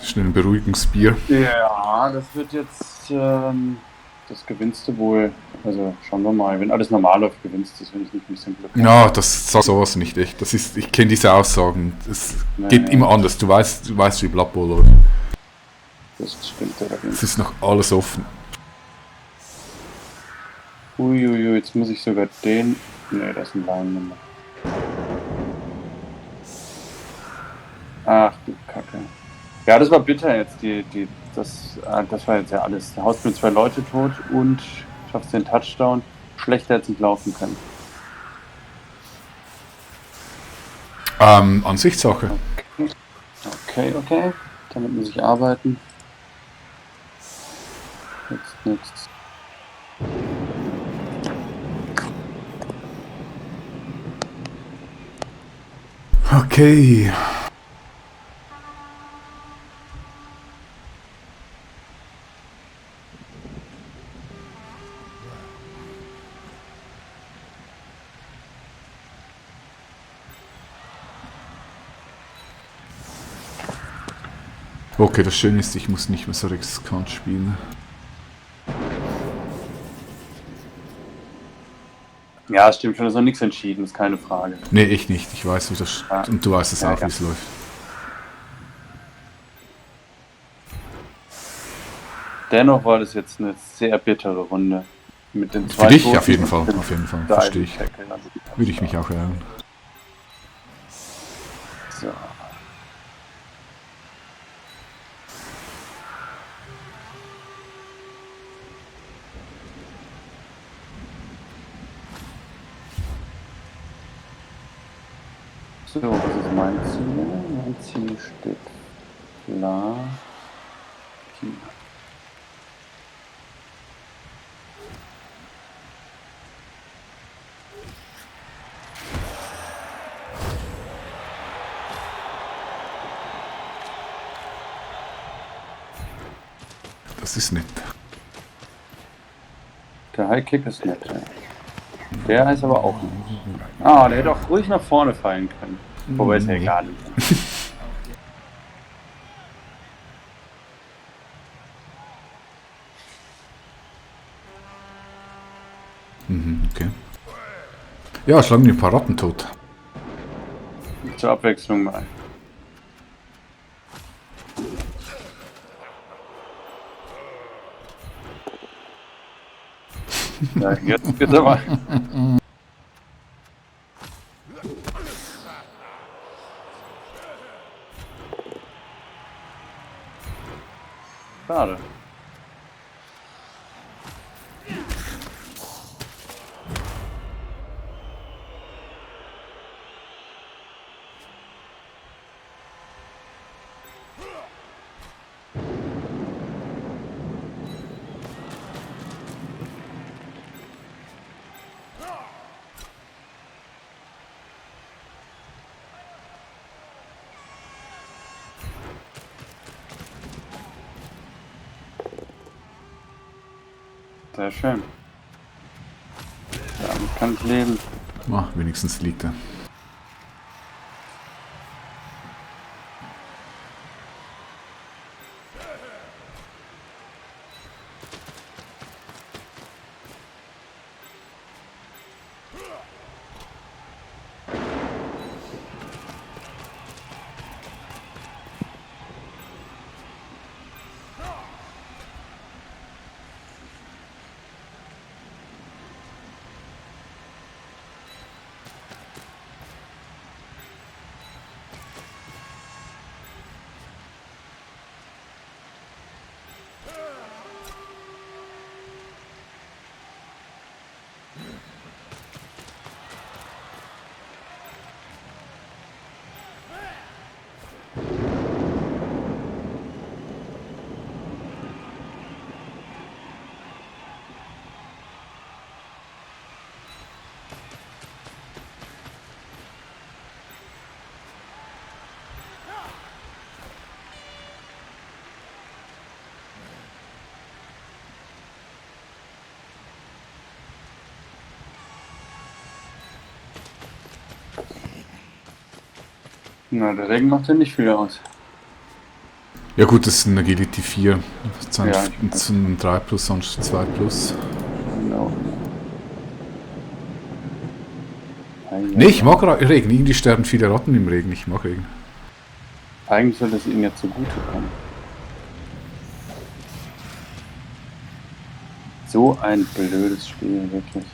Schnell ein Beruhigungsbier. Ja, das wird jetzt, das gewinnst du wohl. Also schauen wir mal, wenn alles normal läuft, gewinnst du es, wenn ich nicht ein bisschen Glück habe. Ja, das sagt sowas nicht echt. Das ist, ich kenne diese Aussagen. Es geht immer anders. Du weißt wie Blood Bowl läuft. Das stimmt allerdings. Es ist noch alles offen. Uiuiui, jetzt muss ich sogar den. Ne, das ist ein Line-Nummer. Ach du Kacke. Ja, das war bitter jetzt. Das war jetzt ja alles. Du haust mir 2 Leute tot und schaffst den Touchdown. Schlechter hätte es nicht laufen können. Ansichtssache. Okay. Damit muss ich arbeiten. Jetzt nichts. Okay. Okay, das Schöne ist, ich muss nicht mehr so riskant spielen. Ja, stimmt schon, ist noch nichts entschieden, ist keine Frage. Nee, ich nicht. Ich weiß, wie das... Ja. Und du weißt es Ja, auch, ja. wie es läuft. Dennoch war das jetzt eine sehr bittere Runde. Mit den 2 Für dich Toten auf jeden und Fall, dem auf jeden Fall. Diving Verstehe ich. Tackle, also die Würde ich mich auch ärgern. So. So, was ist mein Ziel? Mein Ziel steht klar. Hier. Das ist nett. Der High Kick ist nett. Ja. Der ist aber auch nett. Ah, der hätte auch ruhig nach vorne fallen können. Wobei ist ja egal. Okay. Ja, schlagen die ein paar Ratten tot. Zur Abwechslung mal. Ja, jetzt geht's aber. Schade. Sehr schön. Damit kann ich leben. Ah, wenigstens liegt er. Na, der Regen macht ja nicht viel aus. Ja gut, das ist ein Agility 4. Das Ja, ist ein 3 plus, sonst 2 plus. Genau. Nee, ich mag Regen. Irgendwie sterben viele Ratten im Regen. Ich mag Regen. Eigentlich soll es ihnen ja zugute kommen. So ein blödes Spiel, wirklich.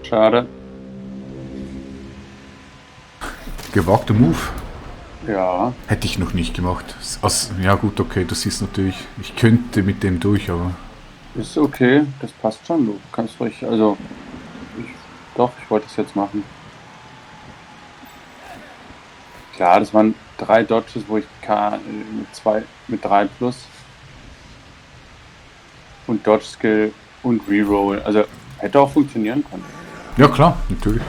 Schade. Gewagter Move. Ja, Hätte ich noch nicht gemacht. Also, ja gut, okay, du siehst natürlich, ich könnte mit dem durch, aber... ist okay. Das passt schon. Du kannst ruhig, also... ich wollte es jetzt machen. Klar, das waren 3 Dodges, wo ich mit 3 plus und Dodge Skill und Reroll. Also hätte auch funktionieren können. Ja klar, natürlich.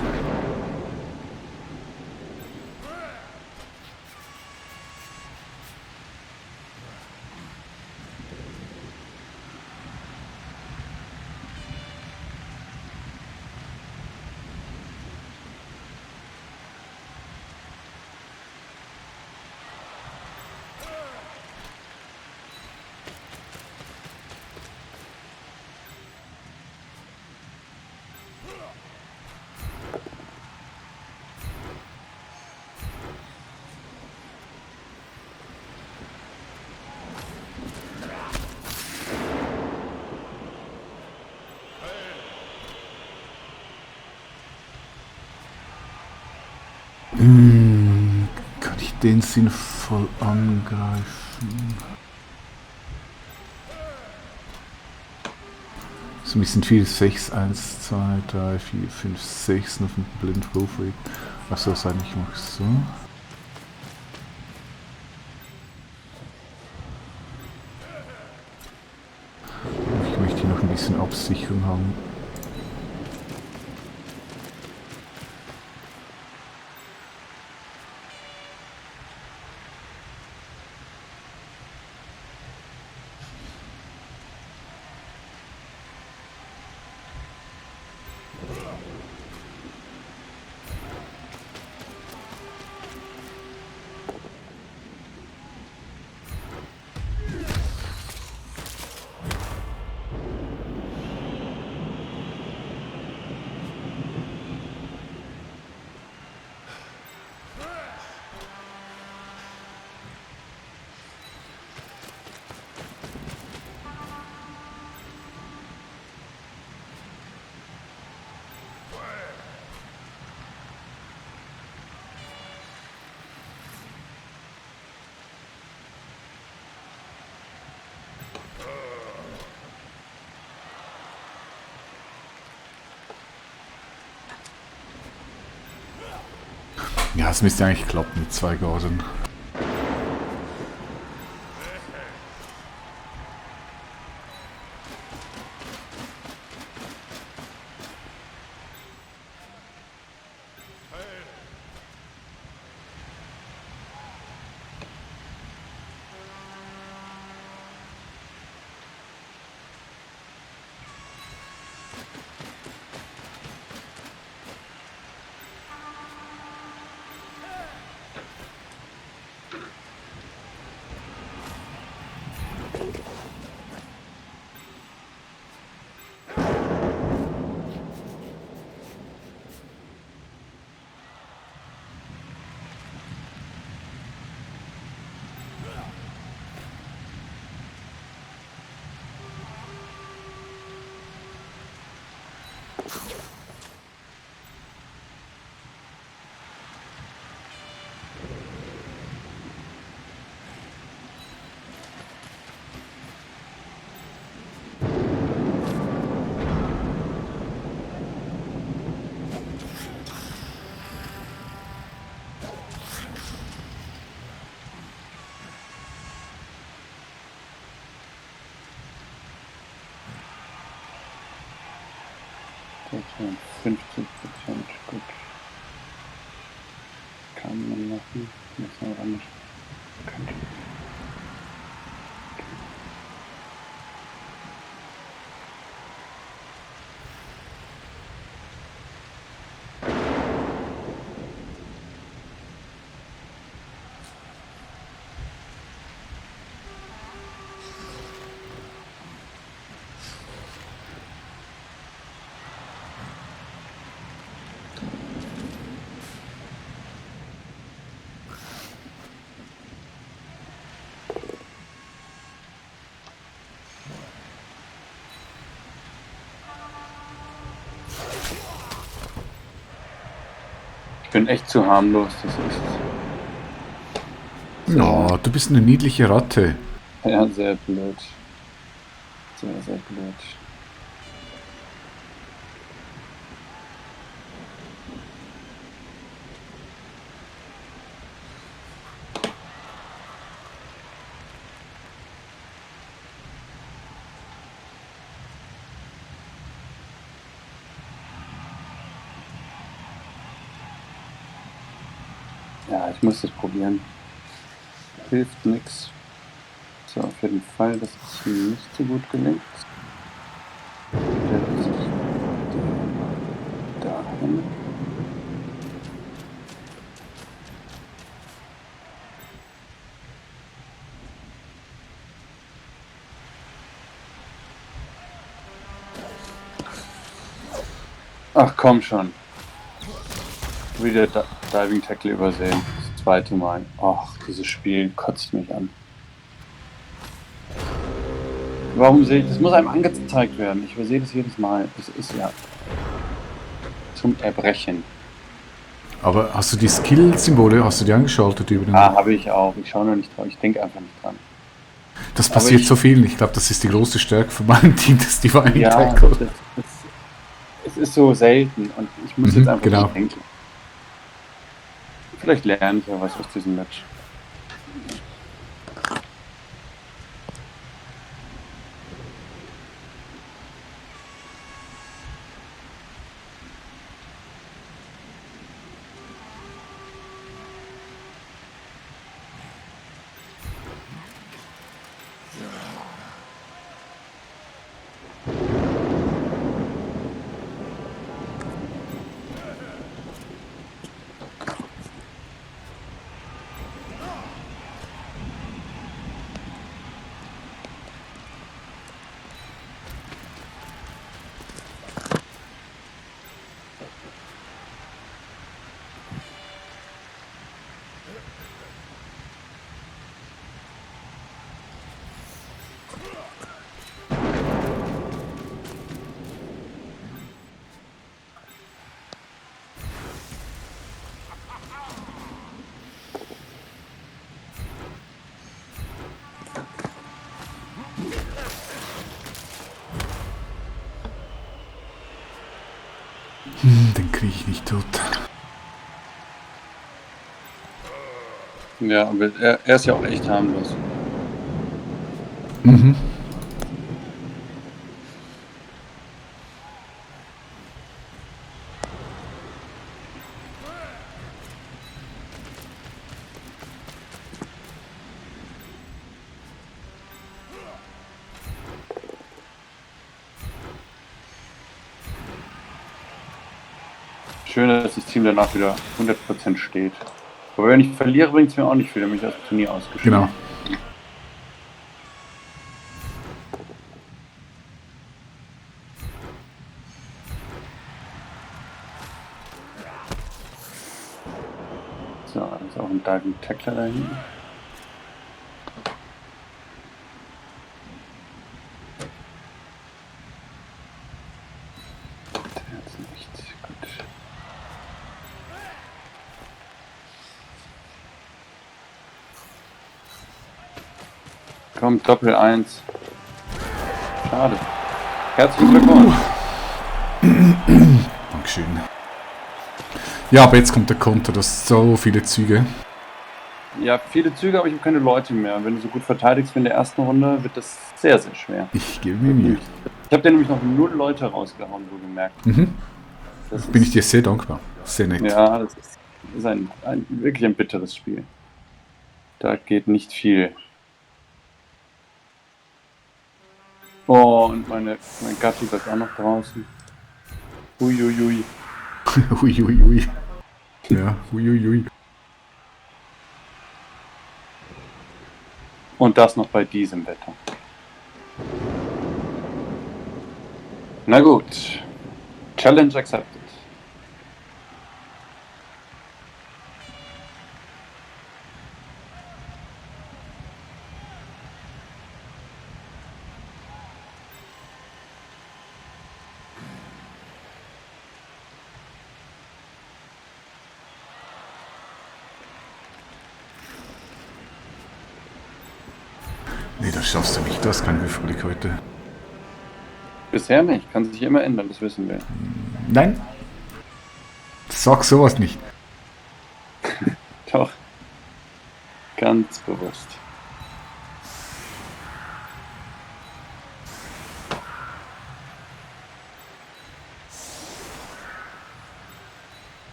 Kann ich den sinnvoll angreifen? So ein bisschen viel. 6, 1, 2, 3, 4, 5, 6 auf dem Blind Wolfweg. Achso, sagen ich mache so. Ich möchte hier noch ein bisschen Absicherung haben. Ja, es müsste eigentlich klappen mit 2 Garden. Prozent, 50%, gut. Kann man machen, muss man aber nicht. Könnte. Ich bin echt zu harmlos, das ist. Ja, du bist eine niedliche Ratte. Ja, sehr blöd. Sehr, sehr blöd. Ja, ich muss das probieren. Hilft nichts. So, auf jeden Fall, dass es nicht so gut gelingt. Stellt sich dahin. Ach komm schon. Wieder Diving Tackle übersehen. Das zweite Mal. Ach, dieses Spiel kotzt mich an. Warum sehe ich das? Muss einem angezeigt werden. Ich übersehe das jedes Mal. Das ist ja zum Erbrechen. Aber hast du die Skill-Symbole, hast du die angeschaltet über den... Ah, habe ich auch. Ich schaue noch nicht drauf. Ich denke einfach nicht dran. Das aber passiert ich- so viel. Ich glaube, das ist die große Stärke von meinem Team, das Divine Ja, Tackle. es ist so selten und ich muss jetzt einfach genau. nicht denken. Vielleicht lerne ich ja was aus diesem Match. Den kriege ich nicht tot. Ja, aber er ist ja auch echt harmlos. Mhm. Schön, dass das Team danach wieder 100% steht. Aber wenn ich verliere, bringt es mir auch nicht viel, dann bin ich aus dem Turnier ausgeschieden. Genau. So, da ist auch ein Diving Tackler da hinten. Der ist nicht gut. Komm, Doppel 1. Schade. Herzlichen Glückwunsch. Dankeschön. Ja, aber jetzt kommt der Konter, das sind so viele Züge. Ja, viele Züge, aber ich habe keine Leute mehr. Wenn du so gut verteidigst wie in der ersten Runde, wird das sehr, sehr schwer. Ich gebe mir Mühe. Ich habe dir nämlich noch 0 Leute rausgehauen, wohlgemerkt. Mhm. Das Bin ich ist- dir sehr dankbar. Sehr nett. Ja, das ist wirklich ein bitteres Spiel. Da geht nicht viel. Oh, und mein Gatti bleibt auch noch draußen. Uiuiui. Uiuiui. Ja, uiuiui. Und das noch bei diesem Wetter. Na gut. Challenge accepted. Nee, das schaffst du nicht. Du hast keinen Würfelblick heute. Bisher nicht. Kann sich immer ändern, das wissen wir. Nein. Sag sowas nicht. Doch. Ganz bewusst.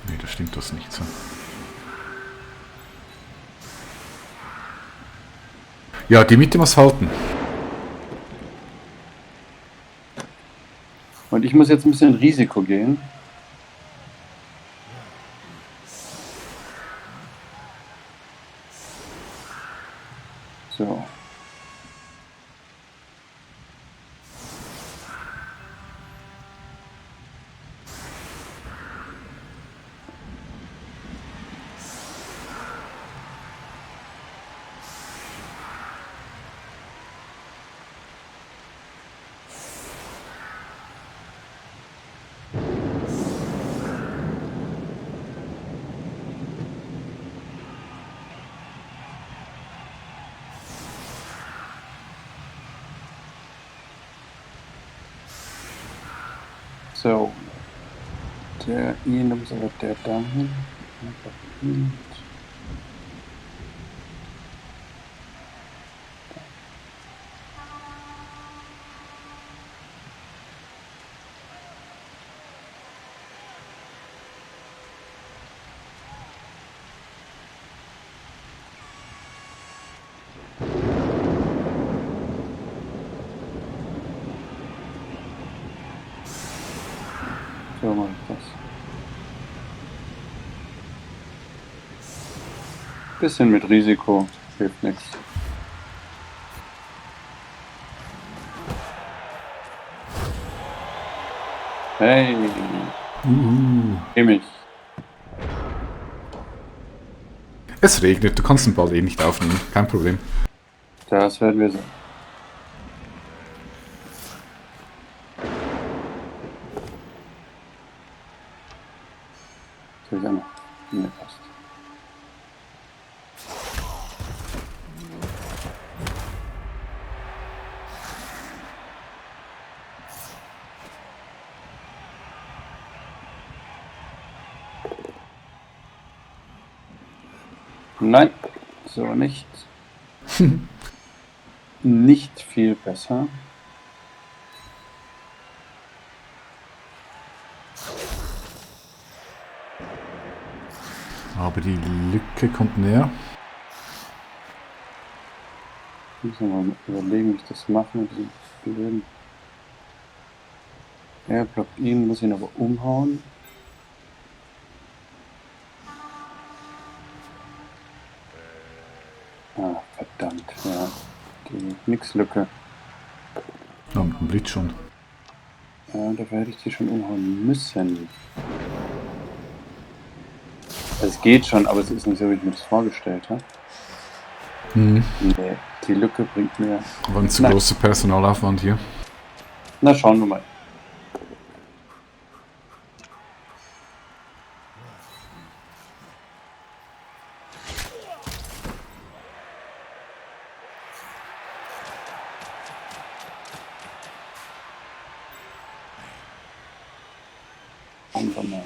Nee, da stimmt das nicht so. Ja, die Mitte muss halten. Und ich muss jetzt ein bisschen Risiko gehen. So. So. Der Ian muss aber der dahin. So mache ich das. Bisschen mit Risiko, hilft nichts. Hey, mich. Es regnet, du kannst den Ball eh nicht aufnehmen, kein Problem. Das werden wir sehen. Soll ich auch noch? Nee, passt. Nein, so nicht. Nicht viel besser. Aber die Lücke kommt näher. Ich muss mal überlegen, wie ich das mache mit diesem blöden. Er blockt ihn, muss ihn aber umhauen. Ah, verdammt, ja. Die Nix-Lücke. Ja, mit dem Blitz schon. Ja, dafür hätte ich die schon umhauen müssen. Also es geht schon, aber es ist nicht so, wie ich mir das vorgestellt habe. Nee, die Lücke bringt mir... War ein zu großer Personalaufwand hier. Na, schauen wir mal. Schauen wir mal.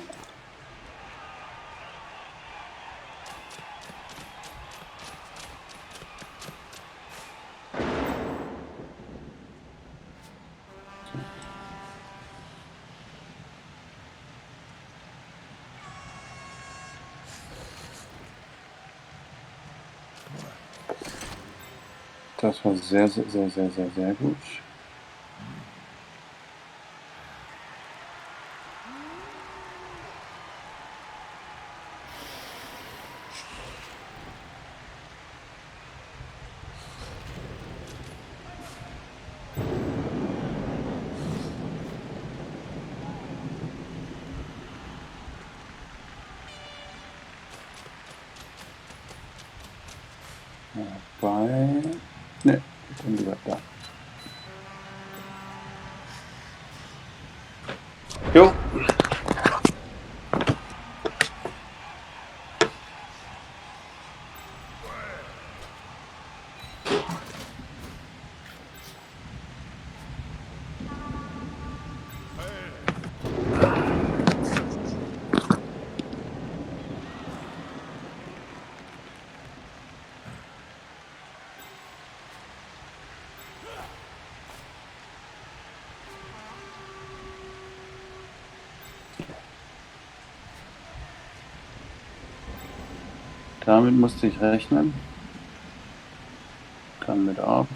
Das war sehr, sehr, sehr, sehr, sehr, sehr gut. Bei... Ne, dann lieber da. Jo. Damit musste ich rechnen. Damit auch.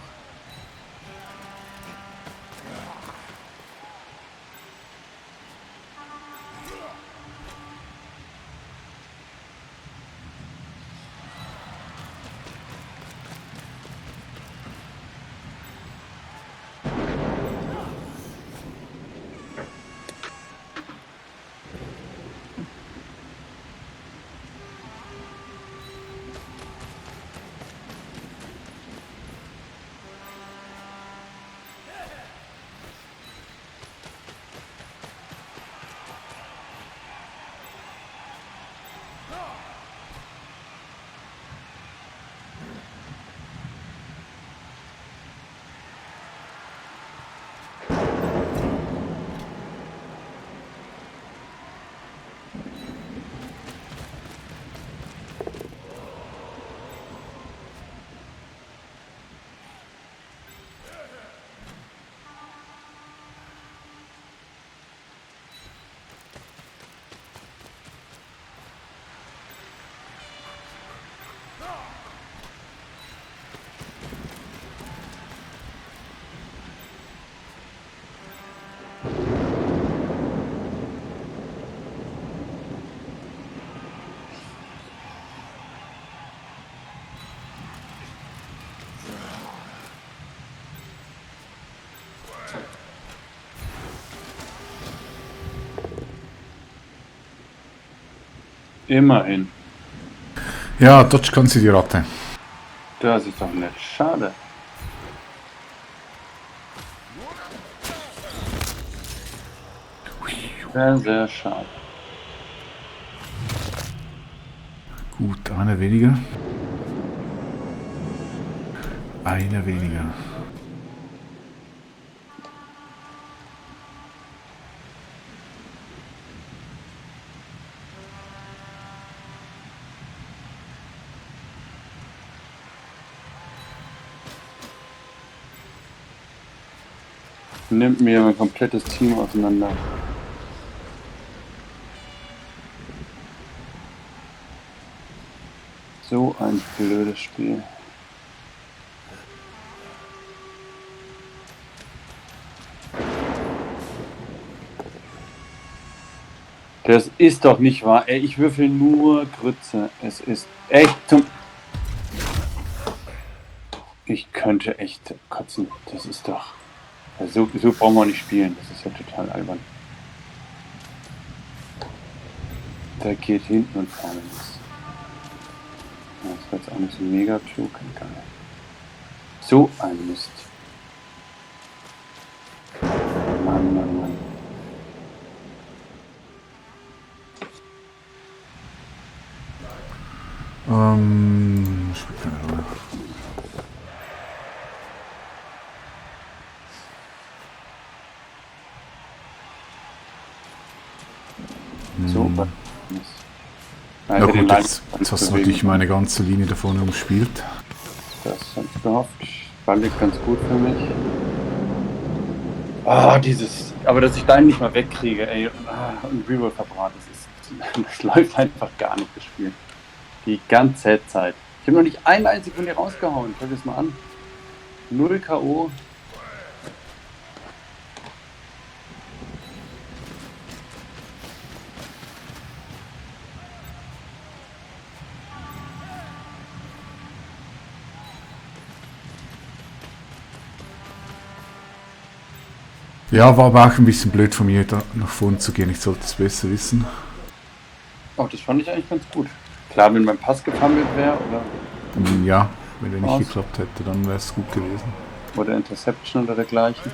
Immerhin. Ja, Dodge kann sie die Ratte. Das ist doch nett. Schade. Sehr, sehr schade. Gut, einer weniger. Einer weniger. Nimmt mir mein komplettes Team auseinander. So ein blödes Spiel. Das ist doch nicht wahr. Ey, ich würfel nur Grütze. Es ist echt zum... Ich könnte echt kotzen. Das ist doch... So brauchen wir nicht spielen. Das ist ja total albern. Da geht hinten und vorne nichts. Das war jetzt auch nicht so mega klug. Egal. So ein Mist. Mann, Mann, Mann. Spielt keine Rolle. So was. Ja gut, jetzt hast du natürlich meine ganze Linie da vorne umspielt. Das habe ich gehofft. Ball liegt ganz gut für mich. Ah, dieses... Aber dass ich deinen nicht mal wegkriege, ey. Und Reroll verbraten, das läuft einfach gar nicht, das Spiel. Die ganze Zeit. Ich habe noch nicht einen einzigen von dir rausgehauen. Schau dir das mal an. 0 K.O. Ja, war aber auch ein bisschen blöd von mir, da nach vorne zu gehen. Ich sollte es besser wissen. Oh, das fand ich eigentlich ganz gut. Klar, wenn mein Pass gefummelt wäre Ja, wenn der nicht geklappt hätte, dann wäre es gut gewesen. oder Interception oder dergleichen.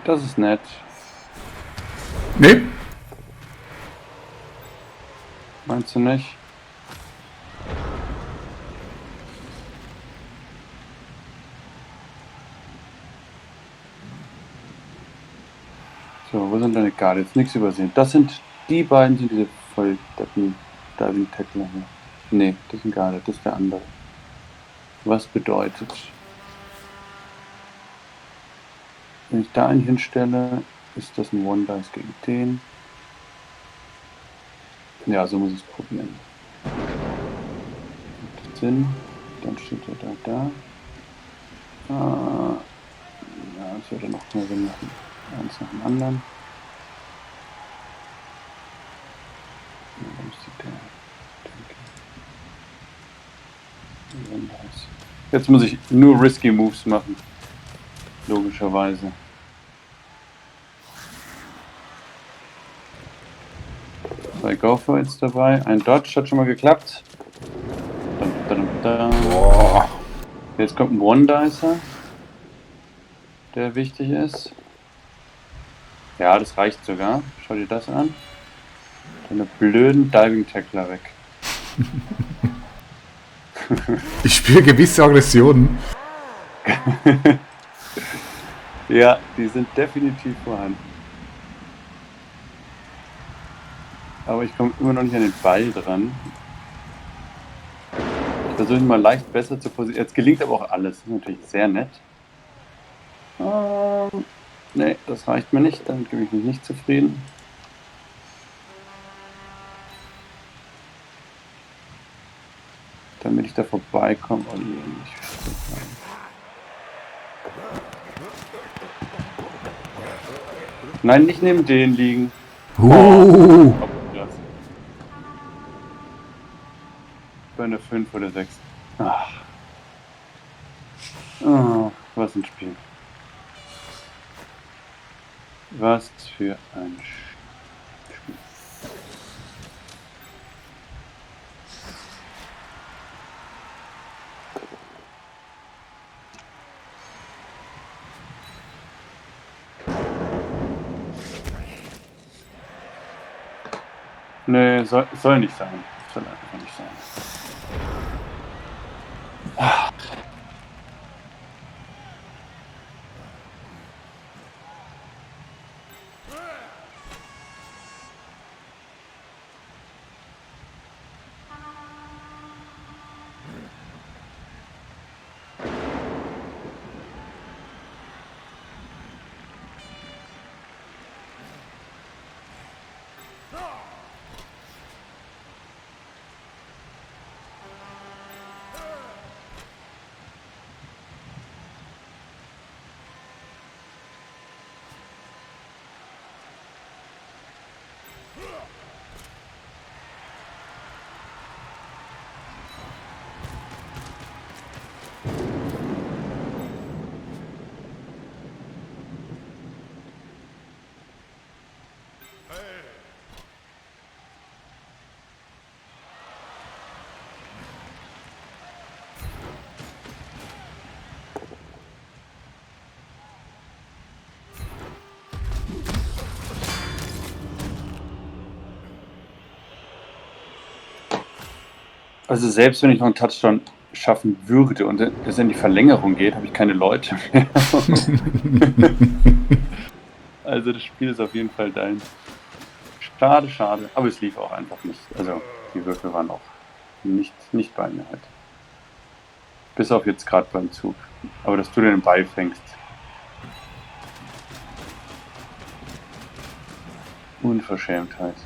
Das ist nett. Nee, Meinst du nicht? So, wo sind deine Garde? Jetzt nichts übersehen. Das sind die beiden, sind diese Volldeppen Diving Tackler hier. Nee, das sind Garde, das ist der andere. Was bedeutet, wenn ich da einen hinstelle, ist das ein One Dice gegen den. Ja, so muss ich es probieren. Macht Sinn. Dann steht er da. Ja, das würde noch mehr Sinn machen. Eins nach dem anderen. Ja, dann steht der. One Dice. Jetzt muss ich nur Risky Moves machen. Logischerweise. Zwei Go-For-Hits dabei. Ein Dodge hat schon mal geklappt. boah. Jetzt kommt ein One-Dicer, der wichtig ist. Ja, das reicht sogar. Schau dir das an. Deine blöden Diving-Tackler weg. Ich spüre gewisse Aggressionen. Ja, die sind definitiv vorhanden. Aber ich komme immer noch nicht an den Ball dran. Ich versuche ihn mal leicht besser zu positionieren. Jetzt gelingt aber auch alles. Das ist natürlich sehr nett. Nee, das reicht mir nicht. Damit gebe ich mich nicht zufrieden. Damit ich da vorbeikomme. Oh je, nicht. Nein, nicht neben den liegen. Bei einer 5 oder 6. Ach. Oh, was ein Spiel. Was für ein Spiel. Nee, soll nicht sein. Soll einfach nicht sein. Also selbst wenn ich noch einen Touchdown schaffen würde und es in die Verlängerung geht, habe ich keine Leute mehr. Also das Spiel ist auf jeden Fall dein. Schade, schade. Aber es lief auch einfach nicht. Also die Würfel waren auch nicht bei mir halt. Bis auf jetzt gerade beim Zug. Aber dass du den Ball fängst. Unverschämtheit.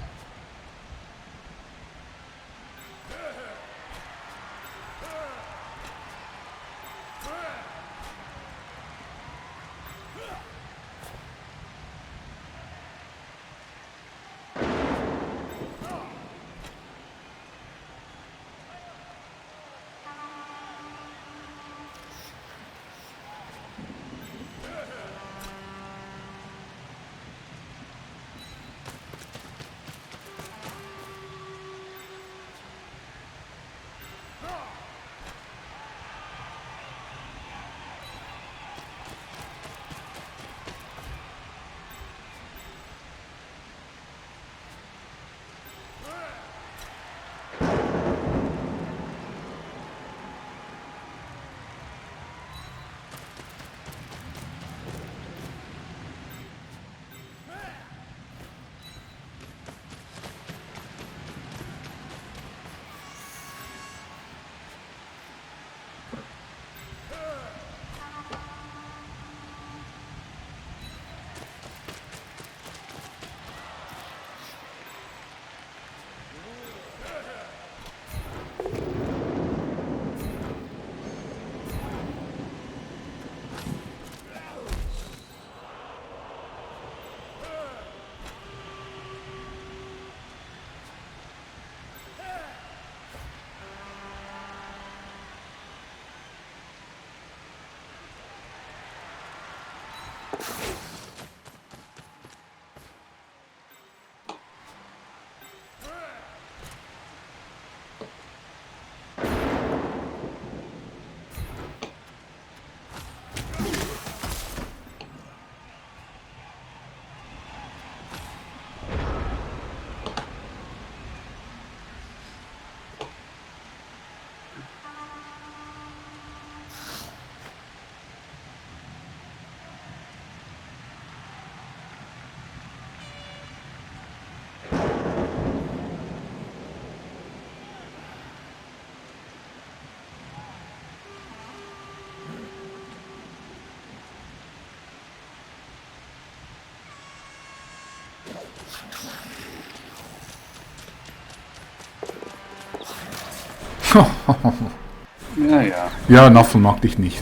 Ja, ja. Ja, Naffel mag dich nicht.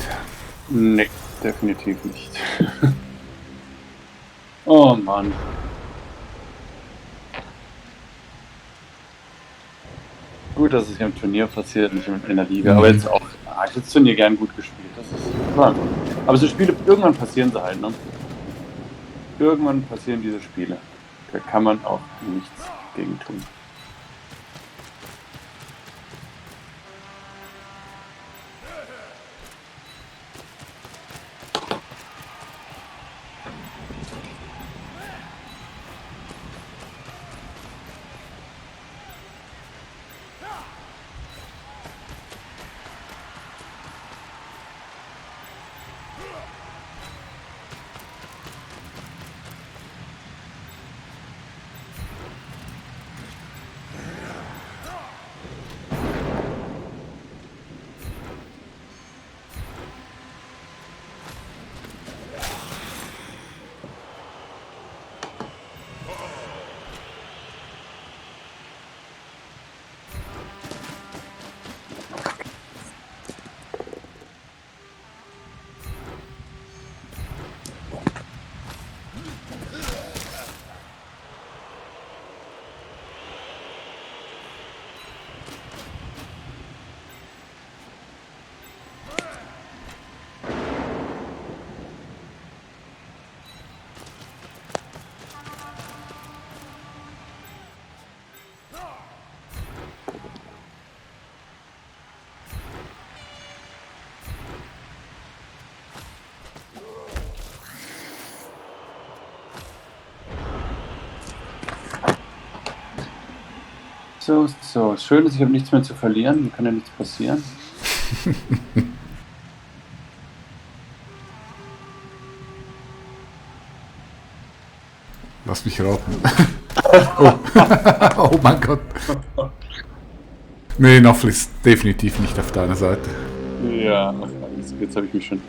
Nee, definitiv nicht. Oh Mann. Gut, dass es hier im Turnier passiert, nicht in der Liga. Aber jetzt auch, ich habe das Turnier gern gut gespielt. Das ist ja. Aber so Spiele, irgendwann passieren sie halt, ne? Irgendwann passieren diese Spiele. Da kann man auch nichts gegen tun. So. Schön ist, ich habe nichts mehr zu verlieren. Mir kann ja nichts passieren. Lass mich raten. Oh. Oh mein Gott. Nee, Naffel ist definitiv nicht auf deiner Seite. Ja, jetzt habe ich mich schon...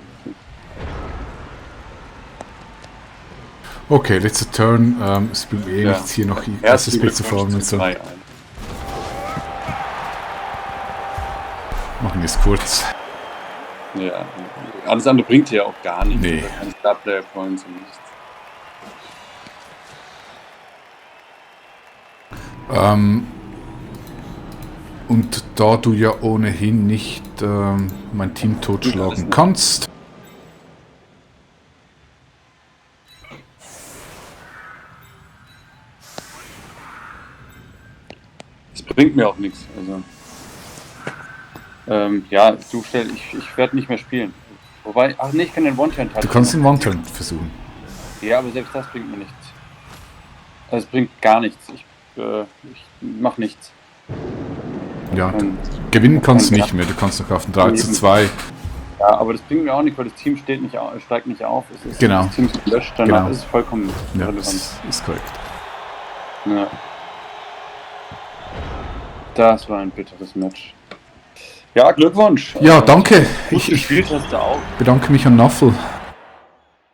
Okay, letzter Turn. Es bringt eh nichts, hier noch erstes Bild zu formen und so. Machen wir es kurz. Ja, alles andere bringt hier auch gar nichts. Nee. Keine Star-Player Points und nichts. Und da du ja ohnehin nicht mein Team totschlagen kannst, das bringt mir auch nichts. Also, ja, ich werde nicht mehr spielen. Wobei, ach nee, ich kann den One-Turn touchen. du kannst den One-Turn versuchen. Ja, aber selbst das bringt mir nichts. Also, es bringt gar nichts. Ich mache nichts. Ja, gewinnen kannst du nicht mehr, du kannst noch auf den 3:2. Ja, aber das bringt mir auch nicht, weil das Team steigt nicht auf. Genau. Das Team ist gelöscht, danach ist es vollkommen relevant. Das ist korrekt. Ja. Das war ein bitteres Match. Ja, Glückwunsch. Ja, danke. Ich gespielt hast du auch. Bedanke mich an Naffel.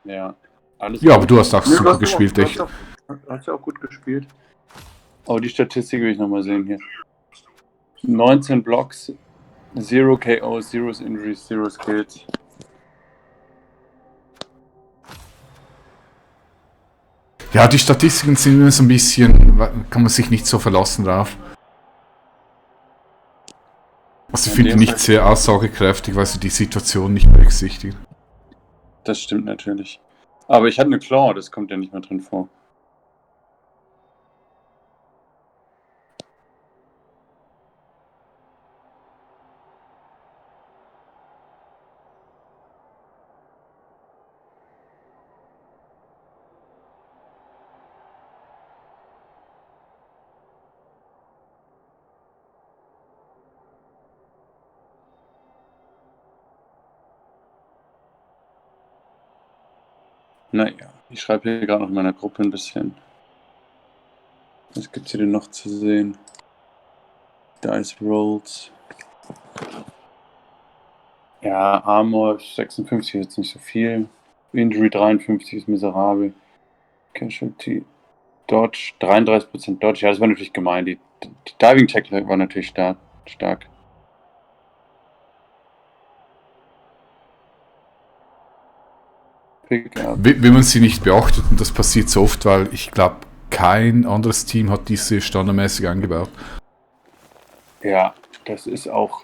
Ja, alles ja, aber du hast auch super gespielt, echt. Hast du auch gut gespielt. Oh, die Statistik will ich nochmal sehen hier. 19 Blocks, 0 KOs, 0 Injuries, 0 Kills. Ja, die Statistiken sind immer so ein bisschen, kann man sich nicht so verlassen drauf. Also ich finde die nicht sehr aussagekräftig, weil sie die Situation nicht berücksichtigen. Das stimmt natürlich. Aber ich hatte eine Claw, das kommt ja nicht mehr drin vor. Naja, ich schreibe hier gerade noch in meiner Gruppe ein bisschen. Was gibt's hier denn noch zu sehen? Dice Rolls. Ja, Armor 56 ist jetzt nicht so viel. Injury 53 ist miserabel. Casualty. Dodge 33% Dodge. Ja, das war natürlich gemein. Die Diving Tackle war natürlich stark. Pickup. Wenn man sie nicht beachtet, und das passiert so oft, weil ich glaube, kein anderes Team hat diese standardmäßig eingebaut. Ja, das ist super